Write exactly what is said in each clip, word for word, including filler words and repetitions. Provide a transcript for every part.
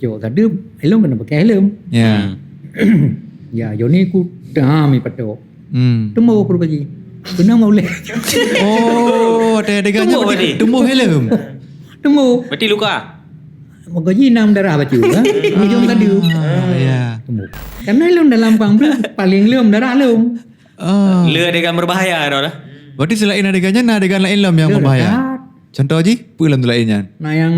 Cok tadi, ilong kena pakai helm. Ya. Ya, Joni ku dah mi patok. Hmm. Temu aku pagi. Kena mau leh. Oh, ada adegan nya. Temu berarti. Temu helm. Temu. Berarti luka? Moga ji nam darah baca, ha? Ujung tadi. Ah, ya. Temu. Karena ilong dalam pang paling lom darah lom. Ah. Le adegan berbahaya dah. Berarti selain adegan nyan, na adegan lain lom yang berbahaya. Contoh ji, peue lom selain nyan? Nah, yang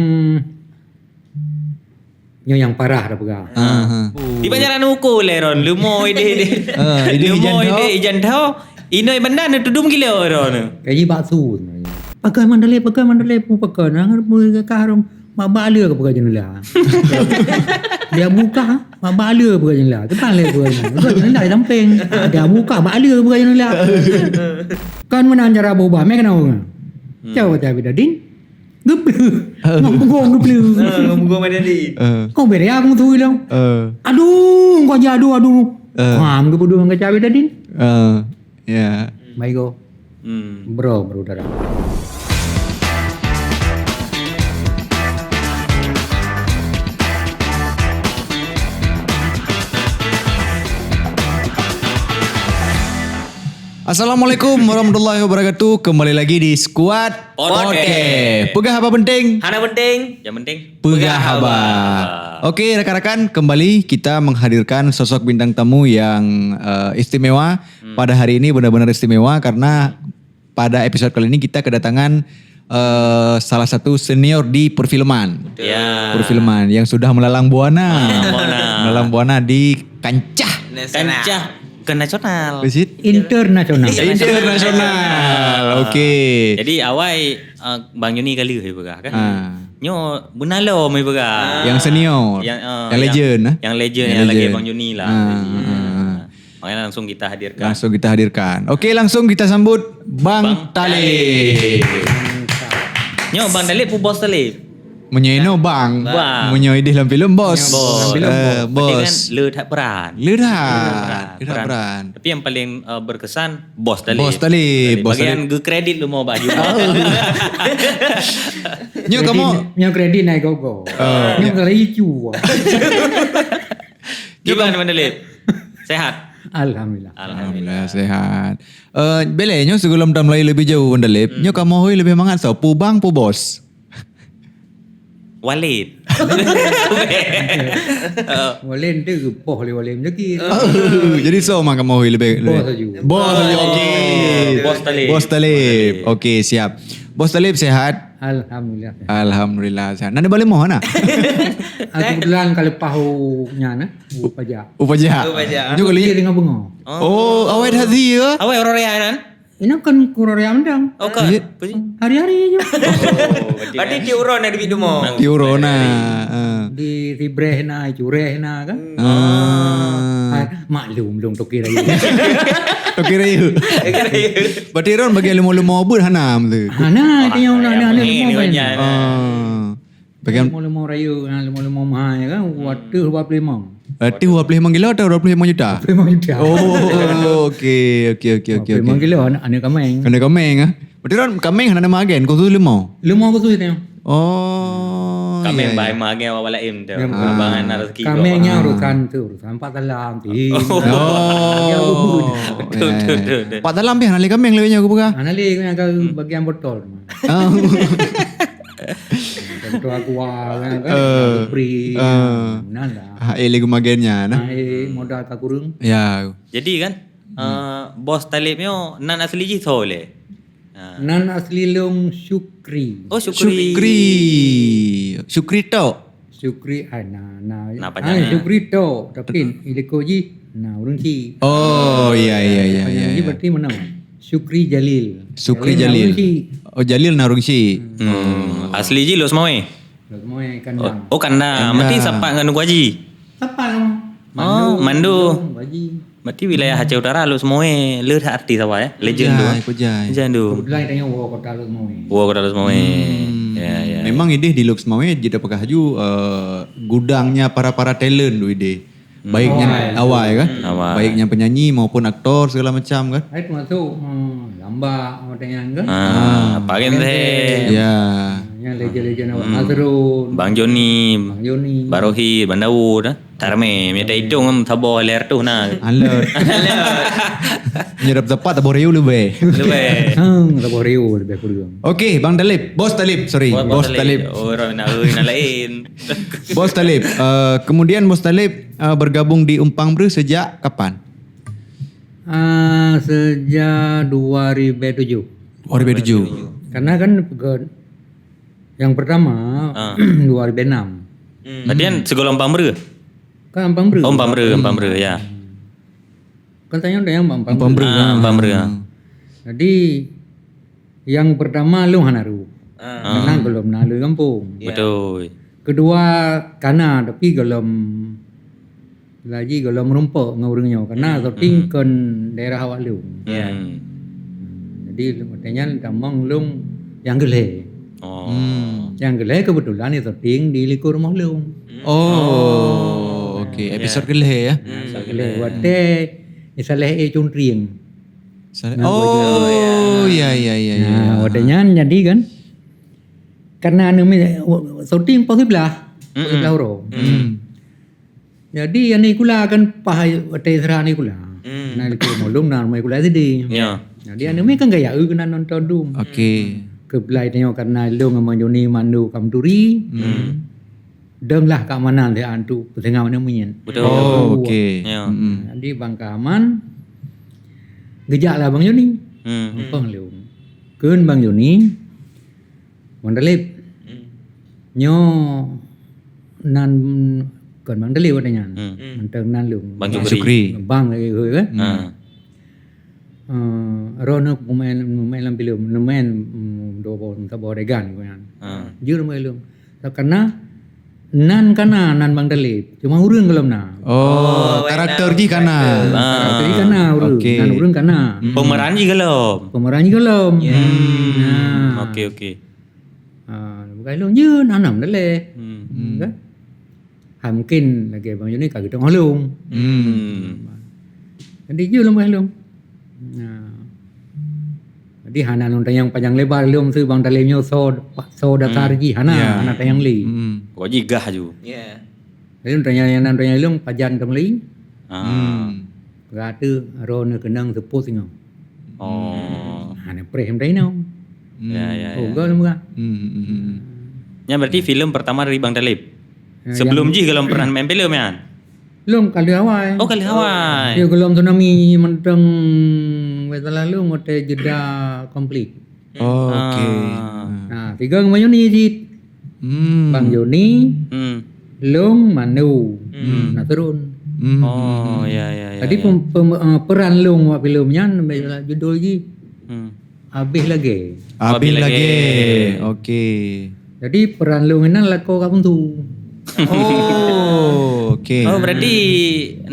Nyoe nyang parah dah peugah. Aha. Di Banjaran Uko le ron, leumo ideh-ideh. Ah, ideh ijan tho. Ideh ijan tho. Inoi banda neutudum gilo ron. Kaji bakso sebenarnya. Pakai mandalay, pakai mandalay, pu pakai. Nah, pu ka harum. Mak bak le ke pakai jenulah. Dia buka, mak bak le pakai jenulah. Tepat le pakai jenulah. Pakai jenulah di samping. Ah, dia buka, bak le pakai jenulah. Kan mana cara berubah, mek kenapa? Cakap kata Abidadin. Geupeu. Ngon bugong geupeu. Ha, ngon bugong Madani. Eh. Kau beri aku tu bilang. Eh. Aduh, kau aja aduh, aduh. Eh. Ha, geupeu dua ngon cabai tadi. Eh, ya. Baik kau. Hmm. Bro, bro darah. Assalamualaikum warahmatullahi wabarakatuh. Kembali lagi di Squad Podcast. Peugah haba penting. Hana penting. Yang penting peugah haba. Oke, rakan-rakan, kembali kita menghadirkan sosok bintang tamu yang, eh, istimewa. Hmm. Pada hari ini benar-benar istimewa karena pada episode kali ini kita kedatangan, eh, salah satu senior di perfilman. Betul. Ya. Perfilman yang sudah melalang buana. Melalang buana. Melalang buana di kancah. Nasional. Kancah. Bukan nasional. Is it? Internasional. Internasional. Oke. Jadi awai, uh, Bang Joni kali peugah kan. Ah. Nyoe beuna lom peugah. Yang senior. Yang, uh, yang legend, eh? Yang legend, yang lagi Bang Joni lah. Ah, ah, ah. Makanya langsung kita hadirkan. Langsung kita hadirkan. Oke, langsung kita sambut Bang Talib. Nyoe Bang Talib pu bos Talib. Meunyoe inoe bang. Bang. Meunyoe ideh lam filem bos. Bos. Eh, bos. Berarti kan le that peran. Le that. Le that peran. Tapi yang paling, eh, berkesan bos Talib. Bos Talib. Bos Talib. Bagian geukredit leumo bak jumlah. Nyoe kamoe. Nyoe kredit naik gogo. Oh. Nyoe kalau icu. Gimana Bang Talib? Sehat? Alhamdulillah. Alhamdulillah sehat. Eh, beleh nyoe sebelum tamulai lebih jauh Bang Talib. Hmm. Nyoe kamoe hui lebih mangat soe? Pu bang, pu bos? Walid. Walid tu poh le Walid lagi. Oh, jadi soe mang kamoe hui lebih? Bos laju. Bos laju, oke. Bos Talib. Bos Talib. Oke, siap. Bos Talib sehat? Alhamdulillah. Alhamdulillah sehat. Nani balik moh na? Aku kebetulan kalau pahu nya na, upajak. Upajak. Upajak. Juga lihat dengan bunga. Oh, awet hati ya? Awet orang raya nan? Ini kan kurang raya mendang. Oh, kan? Iya. Hari-hari aja. Berarti tiuron ada di rumah. Tiuron na. Di Sibreh na, Cureh na kan. Ah. Ah, maklum belum toke raya. Toke raya. Berarti Ron bagi limo-limo beuh hana tu. Hana, dia yang nak ada limo kan. Ah. Bagian limo-limo raya, ha, limo-limo mahai kan, watteuh dua puluh lima. Watteuh dua puluh lima kilo atau dua puluh lima juta? Dua puluh lima juta. Oh, oke, oke, oke, oke. Dua puluh lima kilo anak, anak kameng. Anak kameng ah. Berarti Ron kameng hana nama agen, khusus limo. Limo khusus tengok. Oh, kameng iya, iya. Bahai magen awak lain tu. Kameng nya urusan tu, urusan Pak Salam tu. Oh. Betul, betul, betul. Pak Salam pih hana lé kameng lé nyoe aku peugah. Hana lé, aku bagian botol. Oh. Botol aqua kan. Eh. Free. Eh. Nah lah. Ha, eh, lé magen nya nah. Modal ka kurang. Ya. Jadi kan, eh, bos Talib nyoe nan asli jih soe lé? Ha. Nan asli lôn Syukri. Oh, Syukri. Syukri. Syukri tok. Syukri, ai, na, na. Na panjang, Syukri tok, tapi iliko jih na ureueng cit. Oh, iya, iya, iya, iya. Panjang jih berarti mana? Syukri Jalil. Syukri Jalil. Oh, Jalil na ureueng cit. Hmm. Asli jih Lhokseumawe. Lhokseumawe kandang. Oh, kandang. Berarti sapat ngon Teungku Haji. Sapat lah. Oh, Mandu. Haji. Berarti wilayah Aceh Utara Lhokseumawe le that artis awak, ya? Legend tu. Kujai, kujai. Legend tu. Kebetulan kita nyoe woe kota Lhokseumawe. Woe kota Lhokseumawe. Hmm. Ya, ya. Memang ideh di Lhokseumawe jeuet peugah laju, eh, gudangnya para-para talent tu ideh. Baik nyan awai kan? Awai. Baik nyan penyanyi maupun aktor segala macam kan? Hai termasuk, eh, lambak, macam nyan kan? Ah, Pak Genteng. Ya. Nyang legend-legend awak. Hmm. Azrul. Bang Joni. Bang Joni. Barohi, Bang Daud, eh. Tarmé, mita itong saboh lhèe reutôh na. Alot. Nyoe dapat saboh ribu leubeh. Leubeh. Hmm, saboh ribu leubeh kurang. Okey, Bang Talib. Bos Talib, sorry. Bos, Bos Bos Talib. Talib. Oh, orang nak, orang nak lain. Bos Talib. Eh, kemudian Bos Talib, eh, bergabung di Umpang Breuh sejak kapan? Ah, sejak dua ribu tujuh. Dua ribu tujuh. Karena kan pegon yang pertama, ah, dua ribu enam. Hmm. Berarti kan segolah Umpang Breuh? Kan Umpang Breuh. Oh, Umpang Breuh, Umpang Breuh, ya. Kan tanya dah yang Umpang Breuh. Umpang Breuh, ah, ah. Umpang Breuh, ah. Jadi, yang pertama lôn hana rôh. Ah. Karena gohlom na lôn gampông. Ya. Betul. Kedua, kana, tapi gohlom laju gohlom meurumpok ngon ureueng nyoe. Karena, hmm, syuting, hmm, kon daerah awak lôn. Ya. Hmm. Jadi, watèe nyan tamong lôn nyang keu lhèe. Oh. Hmm. Nyang keu lhèe kebetulan syuting di likôt rumoh lôn. Oh, oh, okey. Ya. Episod keu lhèe, ya? Hmm. Episod keu lhèe. Watèe Saleh A Cuntrieng. Saleh. Nah, oh, ya, ya, ya, ya. Nah, watèe nyan jadi kan. Karena anu mi, syuting poh siblaih. Mm-mm. Poh siblaih uroe. Mm. Jadi, aneuk sikula kan paih watèe Isra aneuk sikula. Mm. Nah, likôt rumoh lôn na rumoh sikula sidéh. Ya. Jadi, aneuk mi kan gaya eu keunan nonton dum. Okey. Keubeulai tanyoe karena lôn ngon Bang Joni mandu kam turi. Mm. Dong lah keamanan di antu peusingau aneuk miet. Betul. Oh, okey. Ya. Mm-mm. Jadi, Bang Kaman geujak lah Bang Joni. Mm. Muphom lôn. Kheun Bang Joni, Bang Talib. Hmm. Nyoe nan kon Bang Talib watèe nyan. Hmm. Hmm. Mantong nan lôn. Bang Jukri. Bang lagèe geuh kan? Hmm. Ah. Eh, droeneuh peumaén, peumaén lam filem, peumaén, hmm, dua boh, saboh adegan nyan. Ah. Jeuet peumaén lôn. Karena nan kana nan Bang Talib, cuma ureueng gohlom na. Oh, oh, karakter jih kana. Karakter. Ah. Karakter jih kana ureueng, okey, nan ureueng kana. Hmm. Pemeran jih gohlom. Pemeran jih gohlom. Ya. Hmm. Nah. Okey, okey. Ah, bukan lôn je, na nam daleh. Hmm. Hmm, kan? Hai mungkin lagèe Bang Joni ka geuteungoh lôn. Hmm. Jadi je lôn beuh lôn. Nah. Jadi hana lôn tanyong panjang lebar lôn su Bang Talib nyoe so, so dasar jih hana, ya, hana tanyong lé. Hmm. Pokok jih gah ju. Ya. Jadi lôn tanyong nyang nan tanyong lôn pajan teumeli. Ah. Hmm. Peugah tu droeneuh keunong seupôt singoh. Oh. Hana preh meudainong. Hmm. Ya, ya, ya. Oh, gol muka. Hmm, hmm, hmm. Nyan berarti filem pertama dari Bang Talib. Ya, sebelum jih gohlom pernah main filem nyan? Lôn kali awai. Oh, kali awai. Ya, gohlom tsunami mantong wai salah lôn watèe jeda konflik. Oh, okey. Ah. Nah, tiga ngon Bang Joni cit. Hmm. Bang Joni, hmm, lôn Manu. Hmm. Nasrun. Hmm. Oh, ya, ya, ya, jadi ya. Pem-, pem-, eh, peran lôn wak filem nyan, hmm, judul jih. Hmm. Habéh Lagèe. Habéh Lagèe. Lagèe. Okey. Jadi peran lôn inan lakoe Kak Puntu. Oh, okey. Oh, berarti,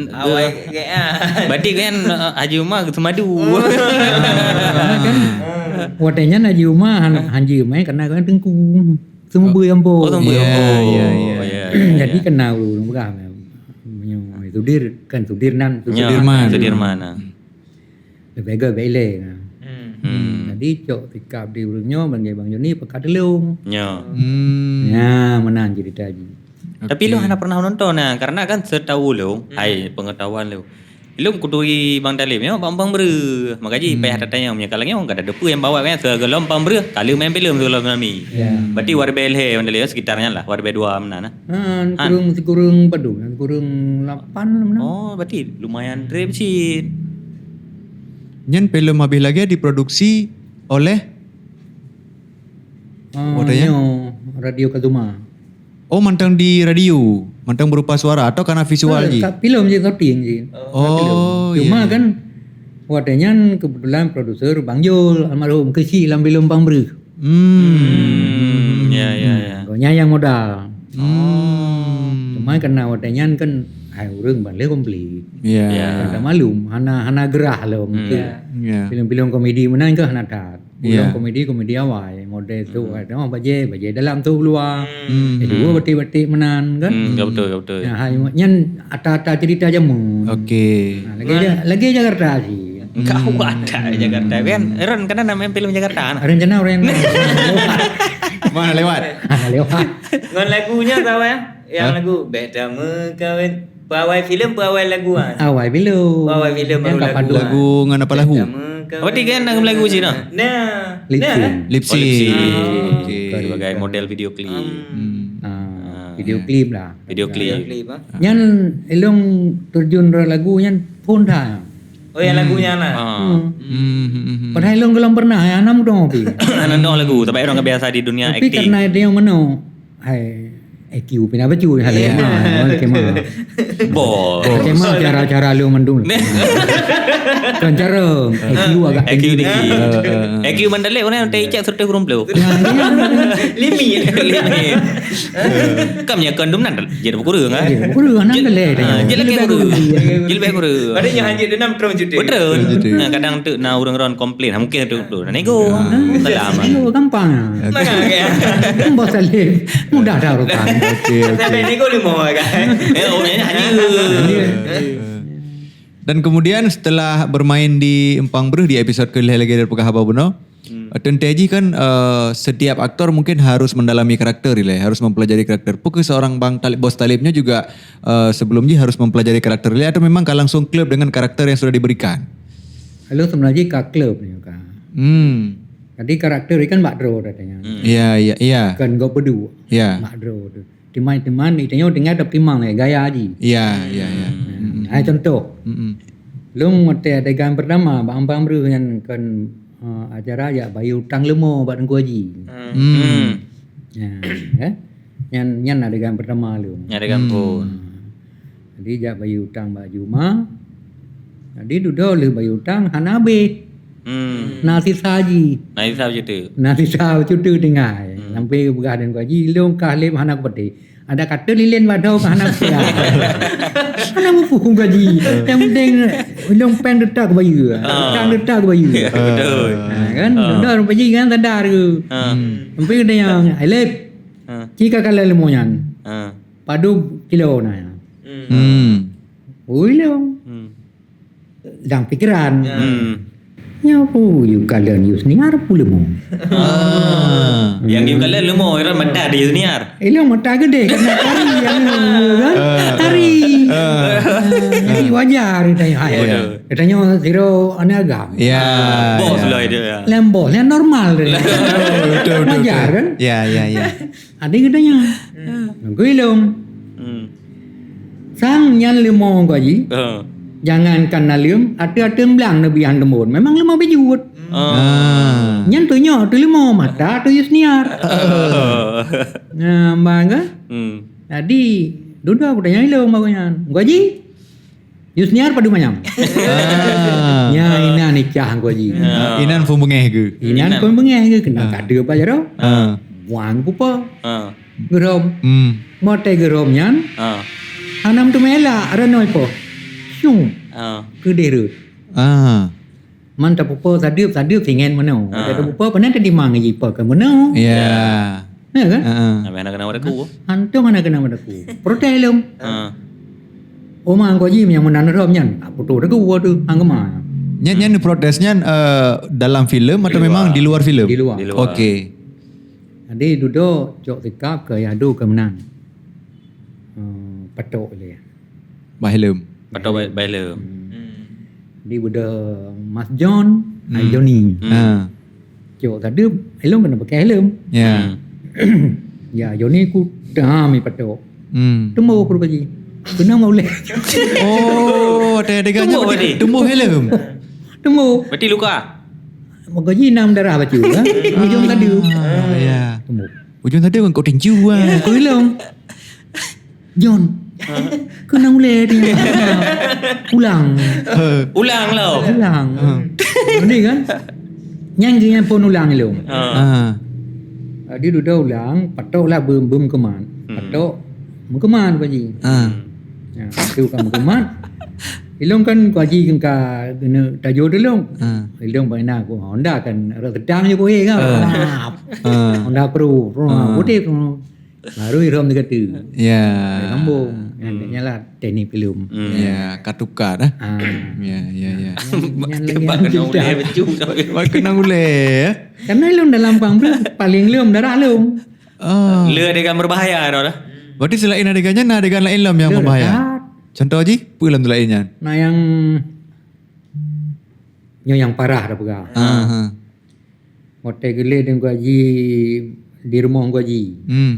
awai, eh, gaya. Berarti kan, eh, Haji Umar geuseumadu. Karena kan, watèe nyan Haji Umar han-, hanjeuet main karena kan teungku. Seumeubeuet ambo. Oh, seumeubeuet ambo. Ya, ya, ya. Oh, ya, ya, ya. Jadi kena ureueng peugah, meunyoe Sudir, kan Sudirman, ya, Sudirman. Sudirman, ah. Leubeh göt bèk ilèe. Hmm. Hmm. Jadi cok sikap di ureueng nyoe, Bang Joni, Bang Joni peukat lôn. Ya. Hmm. Ya, meunan cerita jih. Tapi lôn hana pernah nonton, nah, karena kan setahu lôn, hmm, hai, pengetahuan lôn. Lôn kuturi Bang Talib nyoe bak Umpang Breuh. Maka jih, hmm, payah tatanyong, meunyoe ka lagèe nyoe, ka tateupeue nyang bawa kan, sigohlom Umpang Breuh, ka lheueh main filem sigohlom tsunami. Ya. Berarti waribèe lhèe Bang Talib, sekitar nyan lah, waribèe dua meunan, nah. Ha, han. Kureueng, sikureueng padum, sikureueng lapan meunan. Oh, berarti lumayan trép cit. Nyan filem Habéh Lagèe diproduksi oleh, ah, watèe nyan? Nyoe, Radio Kazuma. Oh, mantong di radio, mantong berupa suara atau karena visual jih? Eh, ka filem jih, syuting jih. Oh, iya, iya. Cuma kan, watèe nyan kebetulan produser Bang Jul, almarhum, keuchik lam filem Umpang Breuh. Hmm. Hmm, ya, ya, ya. Gobnyan nyang modal. Hmm. Cuma karena watèe nyan kan, hai, ureueng ban lheueh konflik. Ya. Ya. Kan tamalum, hana, hana geurah lom. Hmm. Ya. Ya. Filem-filem komedi meunan kan hana that. Ya. Filem komedi, komedi awai, model tu, hmm, ada mah bajèe, bajèe dalam tu keuluwa. Hmm. Eh, dua batik-batik meunan kan. Hmm, ya betul, ya betul. Nah, hai, nyan ata-ata cerita jameun. Okey. Nah, lagèe Ja-, lagèe Jakarta sih. Kau ada Jakarta kan? Ron kan nama filem Jakarta nah. Rencana orang yang Mana lewat? Hana lewat. Ngon lagunya tahu ya? Yang Hah? lagu Beda Meukawen. Pawai filem, pawai lagu kan? Awai bilu. Pawai filem Yang baru kat lagu. Padu. Lagu ngan apa lahu? Beda Meukawen. Berarti kan lagu cina? Nah. Lip Nah, sync. kan? Lip Oh, lip sync. sync. Okey. Sebagai model video klip. Hmm. Ah, video klip lah. Video Video klip. klip ah. Nyan ilong terjun ro lagu nyan pun dah. Oh yang lagunya lah. Ah. Hmm. Hmm, hmm, hmm, hmm. Padahal ilong belum pernah ya enam dong pi. Anak dong lagu, tapi orang biasa di dunia Tapi akting. Karena dia yang mana? Hai, I Q pina bacu hal Iya. lima. Oke mah. Bos. Oke mah cara-cara lu mendung. Kan cara I Q agak I Q tinggi. Eh, eh, eh. I Q mandalay orang yang tak icak serta kurung pelu. Ya, dia Limit. Limit. Kam nya kandum nan jadi berkurang ah. Dia berkurang nan dalai dia. Ah, dia lagi kurang. Dia lebih kurang. Padahal yang hanya enam terus juta. Betul. Betul. Nah, kadang tu nah orang-orang komplain. Mungkin tu tu. Nah, nego. Salah amat. Itu gampang. Mana kan? Bos Alif mudah dah urusan. Okey, okey. Sampai nego lima kan. Eh, oh, ini hanya. Dan kemudian setelah bermain di Empang Breuh di episod ke lagi dari Peugah Haba Bunoe, teuntèe jih kan eh, setiap aktor mungkin harus mendalami karakter ilèe, harus mempelajari karakter. Apakah seorang bang talib bos talibnya juga eh, sebelum jih harus mempelajari karakter ilèe atau memang ka langsung klub dengan karakter yang sudah diberikan? Lalu sebenarnya ka klub ni ka. Hmm. Jadi karakter ikan bak draw katanya. Ya, ya, ya. Kan gop bedu. Ya. Bak draw tu. Timan-timan ni tanya tinggal dah timang eh, gaya haji. Ya, ya, ya. Hmm. Hai contoh. Mm-mm. Lung mati adegan pertama bak Empang Breuh yang kan uh, acara ya bayu utang lemo bak Tengku Haji. Hmm. Ya, ya. Nyan nyan adegan pertama lu. Ada gampun. Jadi jak bayu utang bak Juma. Jadi dudoe leh bayu utang hana habéh. Hmm. Na sisa haji. Nah, itu sahaja tu. Na sisa cuti tinggai. Sampai peugah dan Tengku Haji lung kah lem hana kupati. Ada kata lilin bak dau kah hana kupati. Hana mupu Tengku Haji. Yang penting ilong peng detak ke bayu. Utang detak ke bayu. Betul. Ha, kan? Dah Tengku Haji kan sadar ke. Ha. Sampai kata yang Alif. Ha. Cika kala lemo nyan. Ha. Padu kilo na ya. Hmm. Ui lo. Hmm. Dang pikiran. Hmm. Ya pu you kalian you senior pu lemo. Ah. Yang dia kala lemo orang mata dia senior. Ilo mata gede kena kari yang kan. Kari. Jadi wajar dia tanya. Hai. Betul. Dia tanya zero anak agam. Ya. Bos Ya. Lah itu ya. Lembos yang normal dia. Betul, betul, betul. Wajar kan? Ya, ya, ya. Ada katanya. Nunggu ilong. Hmm. Sang nyan lemo Tengku Haji. Ha. Jangankan nalem, ate-ate blang neubri han tembon. Memang lemo bijut. Ah. Nyan tu nyoe tu lemo mata tu Yusniar. Nah, bang kan? Hmm. Jadi duda aku tanya ilong baru nyan. Tengku Haji. Yusniar padu manyam. Ah. Nya inan icah Tengku Haji. Inan pun bengeh ke? Inan pun bengeh ke kena kade apa jaro? Ah. Buang pupa. Ha. Gerom. Hmm. Mote gerom nyan. Ha. Hanam tu melak renoi po. Syung. Ha. Kedeh rut. Ah. Man tapupo sadeup-sadeup singen meunoe. Ah. Ada tapupo pernah tadi mang ji po ke meunoe. Ya. Ya kan? Heeh. Sampai anak kena pada ku. Hantu mana kena pada ku. Protes lom. Ha. Oma Tengku Haji yang menanam rom nyan. Apa tu dah gua tu. Anggema. Nyan nyan protes nyan eh, dalam filem atau memang di luar filem? Di luar. Di luar. Okey. Jadi dudo cok sikap ke yadu ke menang. Hmm, patok dia. Bahlem. Patok baik baik le. Jadi budak Mas John, hmm. Johnny. Hmm. Ha. Cok tadi helm kena pakai helm. Ya. Ya Johnny ku dah mi patok. Hmm. Temu aku bagi. Kena mau leh. Oh, ada adegan Tunggu macam tadi. Tumbuh helm. Temu. Berarti luka. Mau gaji enam darah baca kan. Ujung tadi. Ah, ya. Temu. Ujung tadi kan kau tinju ah. Aku hilang. John. Kena mulai dia. Ulang. Ulang lah. Ulang. Ini kan. Nyan dia pun ulang ilong. Ha. Ah. Ah, dia duda ulang, patok lah bem bem keman. Patok mengkeman Tengku Haji. Ah. Ya, tu kan mengkeman. Ilong kan Tengku Haji kan ka kena tajur dulu. Ah. Ilong bak ina aku Honda kan rot sedang je kuih kan. Ah. Honda Pro, Pro putih tu. Baru irom tiga tu. Ya. Sambung. Nyan lah teknik filem. Hmm. Ya, ka tukar dah. Ah. Ya, ya, ya. Nyan, nyan lagèe nyan ulèe cerita. Bak keunong ulèe, ya. Karena lôn dalam pang breuh, paling lom darah lom. Ah. Le adegan berbahaya dah. Berarti selain adegan nyan, na adegan lain lom nyang berbahaya? Contoh jih, peue lom lain nyan? Nah, yang nyoe nyang parah dah peugah. Ah, ha. Watèe geulét Teungku Haji di rumoh Teungku Haji. Hmm.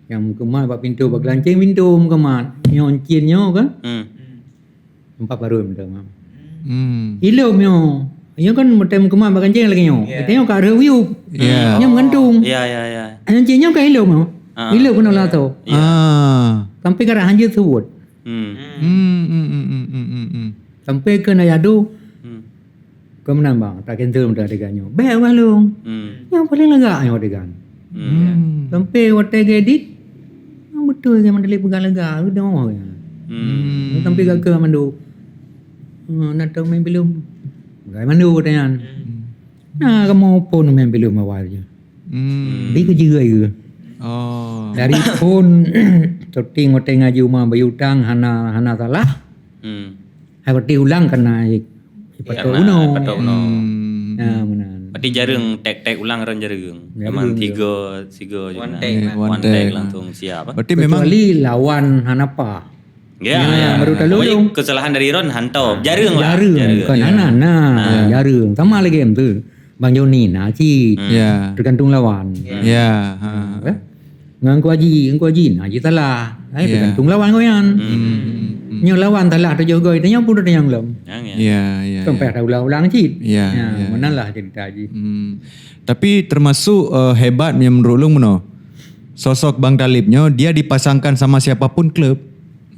Nyang meukeumah bak pintoe, bak geulanceng pintoe meukeumah. Nyoe cin nyoe kan? Hmm. Empat baru minta maaf. Hmm. Ilom nyoe. Nyoe kan meutem keumah bak ganceng lagèe nyoe. Ya. Katanya ka reuh uyup. Ya. Nyoe meugantung. Ya, ya, ya. Nyoe cin nyoe kan ilom nyoe. Ah. Ilom keunoe lam asoe. Ya. Ah. Sampai ka reuh hanjeuet seuwot. Hmm. Hmm, hmm, hmm, hmm, hmm, hmm, hmm. Sampai keu na yadu. Hmm. Keu meunan bang, tak cancel meunan adegan nyoe. Bèk bang lôn. Hmm. Nyang paling lagak nyoe adegan. Hmm. Sampai watèe geuedit, nyang beutôi geuh mandali peugah lagak, geudeungoe geuh. Hmm. Sampai gak keu mandu. Hmm, na teuh main filem. Gak mandu katanya. Hmm. Na kamoe phôn main filem awai jih. Hmm. Di keu jigeu. Oh. Dari phôn syuting watèe ngaji uma bayu utang hana, hana salah. Hmm. Hai watèe ulang kena ipatô unoe. Ipatô unoe. Hmm. Nah, meunan. Berarti jareueng tek-tek ulang ran jareueng. Jareueng, memang ya. Tiga, tiga je. One take lah. One take langsung siap, ah. Berarti memang kecuali lawan hana paih. Ya, ya. Baru talulung. Pokoknya kesalahan dari Ron hantom. Jareueng lah. Jareueng, bukan hana, nah, jareueng. Sama lagèe tu. Bang Joni na cit. Hmm. Ya. Tergantung lawan. Ya. Ya, ha. Eh? Ngon Teungku Haji, Teungku Haji na cit salah. Eh, ya. Tergantung lawan kau nyan. Hmm. Nyoe lawan salah tujoh gol, tanyong pun tanyong lom. Ya, ya. Ya, ya. Sampai ada ulang-ulang cit. Ya, ya, meunan lah cerita jih. Hmm. Tapi termasuk, eh, hebat menurut ulôn meunoe. Sosok Bang Talib nyoe, dia dipasangkan sama siapapun klub.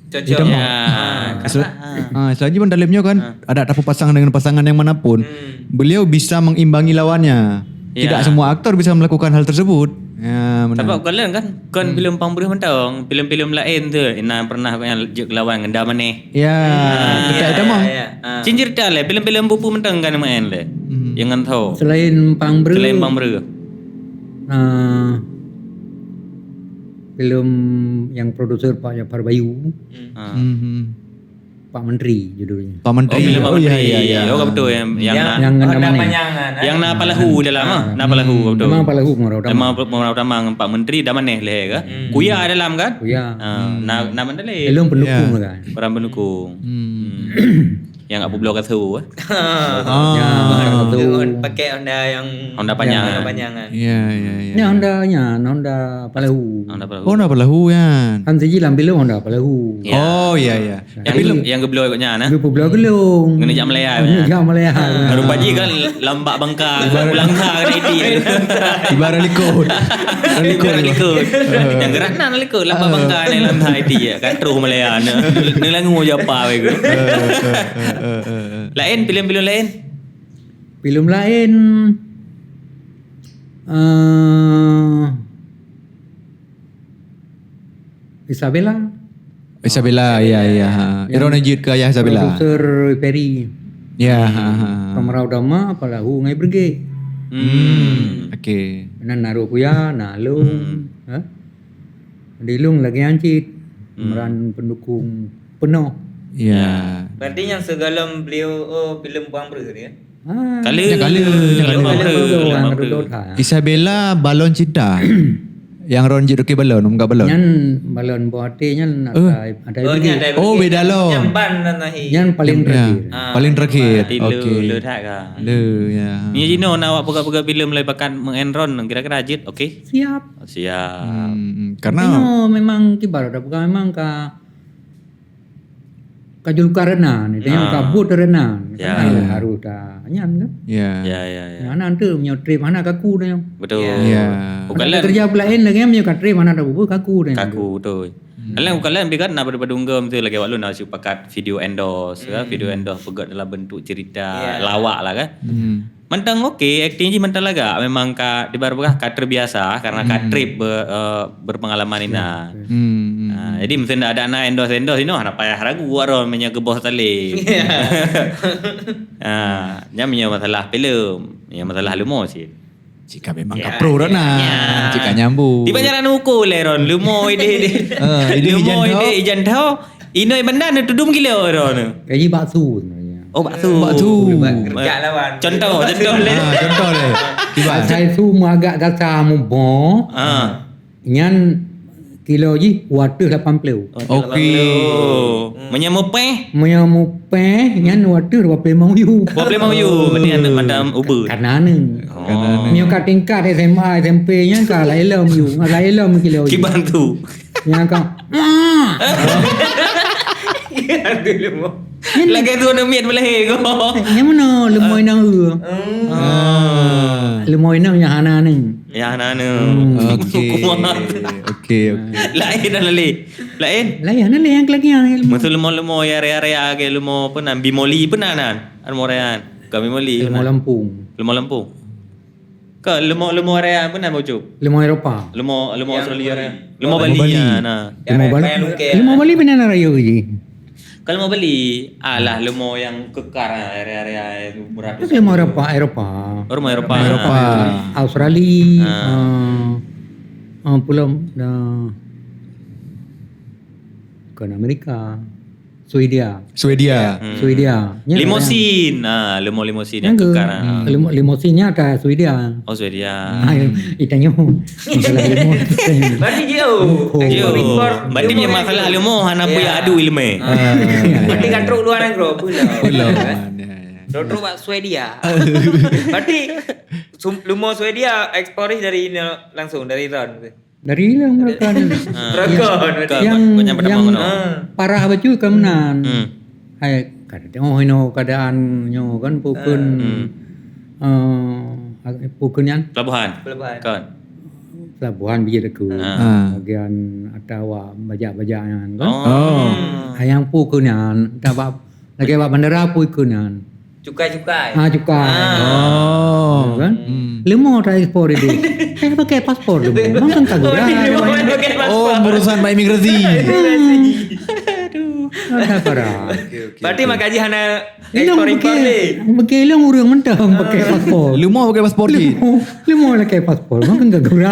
Cocok. Dia mau. Ya, ah, karena, ah, selagi Bang Talib nyoe kan, ada tapasang dengan pasangan yang manapun, beliau bisa mengimbangi lawannya. Ya. Tidak semua aktor bisa melakukan hal tersebut. Ya, benar. Tapi bukan lain kan, kon filem Pang Breuh mantong, filem-filem lain tu, na pernah jeuet lawan ngon Da Maneh. Ya, ah, betul, ya, ya, ya. Ah. Cit cerita lé, filem-filem bubu mantong kan main lé. Hmm. Yang ngan tho. Selain Pang Breuh. Selain Pang Breuh. Ah, filem yang produser Pak Jafar Bayu. Hmm. Ah. Hmm, hmm. Pak Menteri judulnya. Pak Menteri. Oh, filem Pak Menteri. Oh, ya, ya, ya. Oh, betul yang, yang na, yang na Honda Maneh. Panjangan, eh? Yang na Palahu dalam, ah, na Palahu, betul. Memang Palahu Peumara Utama. Memang Peumara Utama ngon Pak Menteri Da Maneh lé kan? Hmm. Kuya dalam kan? Kuya. Ah, na, na Mandalay. Ilong pendukung lah kan. Orang pendukung. Hmm. Hmm. Yang Abu Bloh Kasu, eh? Ah. Ya, Abu Bloh Kasu. Pakai Honda yang Honda panjang. Honda panjang kan? Ya, ya, ya. Ni Honda nya, Honda Palahu. Honda Palahu. Oh, Honda Palahu kan. Kan siji lam filem Honda Palahu. Ya. Oh, ya, ya. Yang tapi lu, yang geubloe ikut nyan, eh? Geubloe gelong. Kena jak Malaya, kena jak Malaya. Rupa jih kan lambak bangka, ulang ka kena iti. Ibarat likot. Ibarat likot. Yang gerak na likot, lambak bangka ni lam iti ya. Kan terus Malaya ni. Ni langu je apa weh. Eh, eh, eh, eh, eh, eh. Lain, filem-filem lain? Filem lain, eh, Isabella. Isabella, ya, ya, ha. Yang Iron Ajit ke ayah Isabella. Produser Ferry. Ya, ha, ha, ha. Peumara Utama, Palahu ngai Brigade. Hmm. Okey. Nan Naro Kuya, na Long. Hmm. Ha? Di Long lagi ancit. Hmm. Pemeran pendukung penuh. Ya. Ya. Berarti yang segalom beliau, oh, filem Puang Breuh dia? Ah. Kala, ya, kala, kala. Filem Puang Breuh, filem Puang Breuh. Isabella Balon Cinta. Yang Ron jeuet rukée balon, meugah balon. Nyan balon boh até nyan. Eh. Ada, ada. Oh, nyan ada. Oh, beda lom. Nyan ban nan nahi. Nyan paling terakhir. Ah, paling terakhir. Berarti le, okey. Le that ka. Le, ya. Ni jinoe na awak peugah-peugah filem lé bakat meu'en Ron, kira-kira jeuet, okey? Siap. Oh, siap. Hmm, hmm. Karena memang kiban dah peugah memang ka Ka julukan Renan, itu yang kabut Renan. Ya. Kan harus, harus dah nyan kan. Ya. Ya, ya, ya. Nah, nanti meunyoe trip hana kaku dah. Betul. Ya. Bukan lain. Kerja pelain lagi meunyoe ka trip hana dah bubu kaku dah. Kaku, betul. Hmm. Kadang bukan lain, tapi kan na padum-padum gom tu lagi awak lôn na sepakat video endorse, kan? Hmm. Video endorse peugah dalam bentuk cerita lawak lah kan. Hmm. Mantong okey, akting jih mantong lagak. Memang ka, dibarang peugah ka terbiasa karena ka trip be-, eh, berpengalaman ina. Hmm, hmm. Ah, jadi meuseuti ada na endorse-endorse inoe, hana payah ragu awak droe meunyoe geuboh tali. Ya. Ah, nyan meunyoe masalah filem, ya masalah leumo cit. Cika memang Ya, kapro ya, dah nah. ya. Cika nyambung. Di Banjaran Uku le Ron, leumo ideh-ideh. Ah, ideh Leumo ijan tho. ideh ijan tho. Inoi banda na tudum gila Ron. Kaji bakso sebenarnya. Oh, bakso. Bakso. Kerja lawan. Contoh, contoh le. Ah, contoh le. Kiban. Asai su meuagak gasa mubo. Ah. Nyan kilo jih dua ratus lapan puluh. Okey. Meunyoe mupéh? Meunyoe mupéh, nyan dua ratus dua puluh lima uyu. Dua puluh lima uyu, berarti aneuk macam ubeut. Kana ni. Oh. Meunyoe ka tingkat S M A, S M P nyan ka laén lom yu, laén lom kilo jih. Kiban tu. Nyan ka. Aduh, leumo. Lagèe tu aneuk miet beulahé ko. Nyang mana leumo inong eu? Ah. Leumo inong nyang hana ni. Ya, hana ni. Hmm. Okey. Kuat. Okey, okey. Laén dah lé. Laén. Laén dah lé yang kelagi yang ilmu. Masa leumo-leumo ya area-area ke leumo apa nan? Bimoli apa nan? Leumo raya. Bukan Bimoli. Leumo Lampung. Leumo Lampung. Ke leumo-leumo area apa nan bocor? Leumo Eropa. Leumo leumo Australia area. Leumo Bali. Bali. Ya, nah. Leumo Bali. Leumo Bali benar raya je. Kalau mau beli, alah leumo yang kekar area-area beratus. Leumo Eropa, Eropa. Oh, leumo Eropa. Eropa. Australia, Ah. eh, eh, pulau, eh, bukan Amerika. Swedia. Swedia. Hmm. Swedia. Nya Limosin. Ah, leumo limosin yang Yang ke kekar. Ah. Limo-, limosin nya atas Swedia. Oh, Swedia. Ah, itanyo. Masalah leumo. Berarti jauh. Oh. Jauh. Berarti punya masalah leumo hana payah adu ilmu. Ah. Berarti kan truk luar negara pulang. Pulang. Truk-truk bak Swedia. Berarti leumo Swedia ekspor dari langsung dari Iran. Dari Iran mereka ni. Mereka. Yang, yang parah betul ke menan. Hmm. Hai, kada tengok ino keadaan nyo kan pukun. Hmm. Eh, pukun nyan. Pelabuhan. Pelabuhan. Kan. Pelabuhan bijak aku. Ah. Bagian atawa bajak-bajak nyan kan. Oh. Hai yang pukun nyan, tak bak, lagi bak bandara pukun nyan. Cukai-cukai. Ah, cukai. Ah. Oh. Kan? Hmm. Leumo tak ekspor itu. Saya pakai paspor leumo. Memang kan tak guna. Oh, urusan bak imigrasi. Aduh. Ada parah. Okey, okey. Berarti mak gaji hana ekspor impor ni. Pakai leumo urang mentang pakai paspor. Leumo pakai paspor je. Leumo pakai paspor. Memang kan tak guna.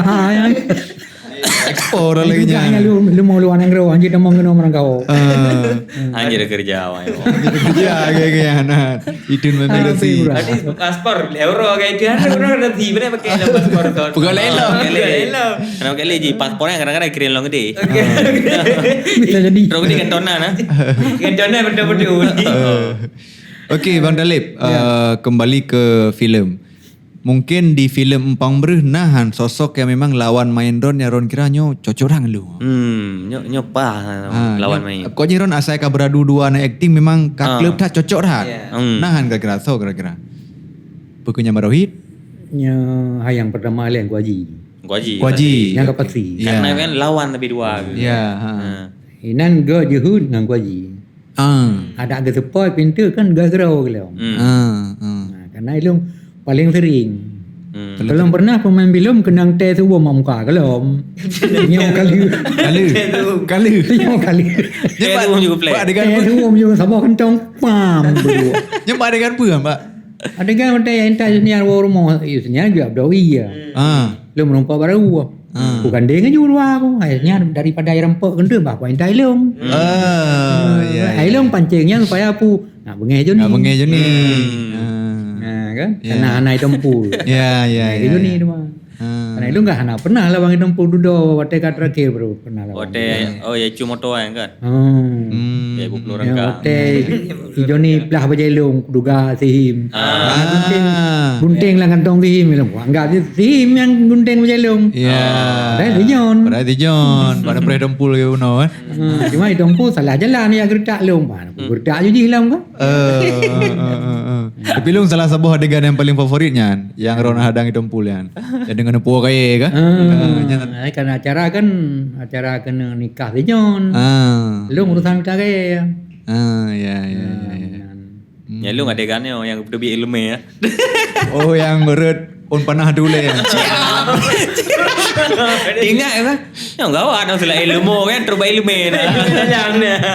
Ekspor lagi nya. Hanya lu, lu mau luar negara, anjir dah mau kena orang kau. Ah. Anjir kerja awak. Kerja ke ke anak. Itu memang rezeki. Tadi paspor euro ke itu ada orang nanti boleh pakai dalam paspor tu. Pegang lain lah. Pegang lain lah. Kenapa kali je paspor yang kadang-kadang kirim long gede. Bisa jadi. Long gede kan tonan ah. Kan tonan betul-betul. Okey Bang Talib, uh, kembali ke filem. Mungkin di filem Empang Breuh na han sosok yang memang lawan main Ron yang Ron kira nyoe cocok dah ngon lôn. Hmm, nyoe nyoe paih lawan main. Kok jih Ron asai ka beuradu dua na akting memang ka kleueb that cocok that. Hmm. Na han kira-kira soe kira-kira. Peue keu nyan Bang Rohit? Nyoe hai yang pertama lé Kuaji. Kuaji. Kuaji. Yang ka pasti. Ya. Karena kan lawan tapi dua. Ya, ha. Inan gak jeuheut ngon Kuaji. Ah. Ada geuseupoe pintoe kan gak geurau keulong. Hmm. Ah, ah. Nah, karena ilong paling sering. Hmm. Kalau pernah pemain film kenang teh tu buat muka keulong. Nyoe kali. Kali. Kali. Nyoe kali. Teh tu juga plek. Teh tu juga sabar kentong. Pam. Nyoe adegan apa, Pak? Adegan udah yang entah Yusnian bawa rumah. Yusnian juga berdoi ya. Ah. Lôn meureumpok baru. Ha. Ku gandeng aju dua aku. Hai nyan daripada ai reumpok keuntui bah ku intai lôn. Ah, ya. Ai lôn pancing nyan supaya aku nak beungeh Joni. Nak beungeh Joni. Hmm. Ha. Ha kan? Ya. Karena hana itong pul. Ya, ya, ya. Joni tu mah. Ha. Karena ilong kan hana pernah lawan itong pul dudo watèe ka terakhir baru pernah lawan. Watèe oh ya cuma moto kan. Hmm. Hmm. Ya, dua puluh orang ya, ka. Watèe Joni pelah bajai lôn duga sihim. Ah. Gunting, gunting lah kantong sihim. Anggap je sihim yang gunting bajai lôn. Ya. Padahal si Jon. Padahal si Jon. Pada preh dempul ke bunoe eh. Hmm. Cuma dempul salah jalan ya geretak lôn. Geretak je jih lôn kan. Eh, eh, eh, eh, eh. Tapi lôn salah saboh adegan yang paling favorit nyan, yang Ron hadang dempul nyan. Yang dengan nepuk kaya ke? Ah, nyan. Kan acara kan acara kena nikah si Jon. Ah. Lôn urusan nikah kaya. Ah, ya, ya, ya, ya. Hmm. Ya, lôn adegan nyoe yang teubiet ilmu ya. Oh, yang rot Ôn panah tu lé. Ingat apa? Nyang gawat dong sila ilmu kan, terubah ilmu nah.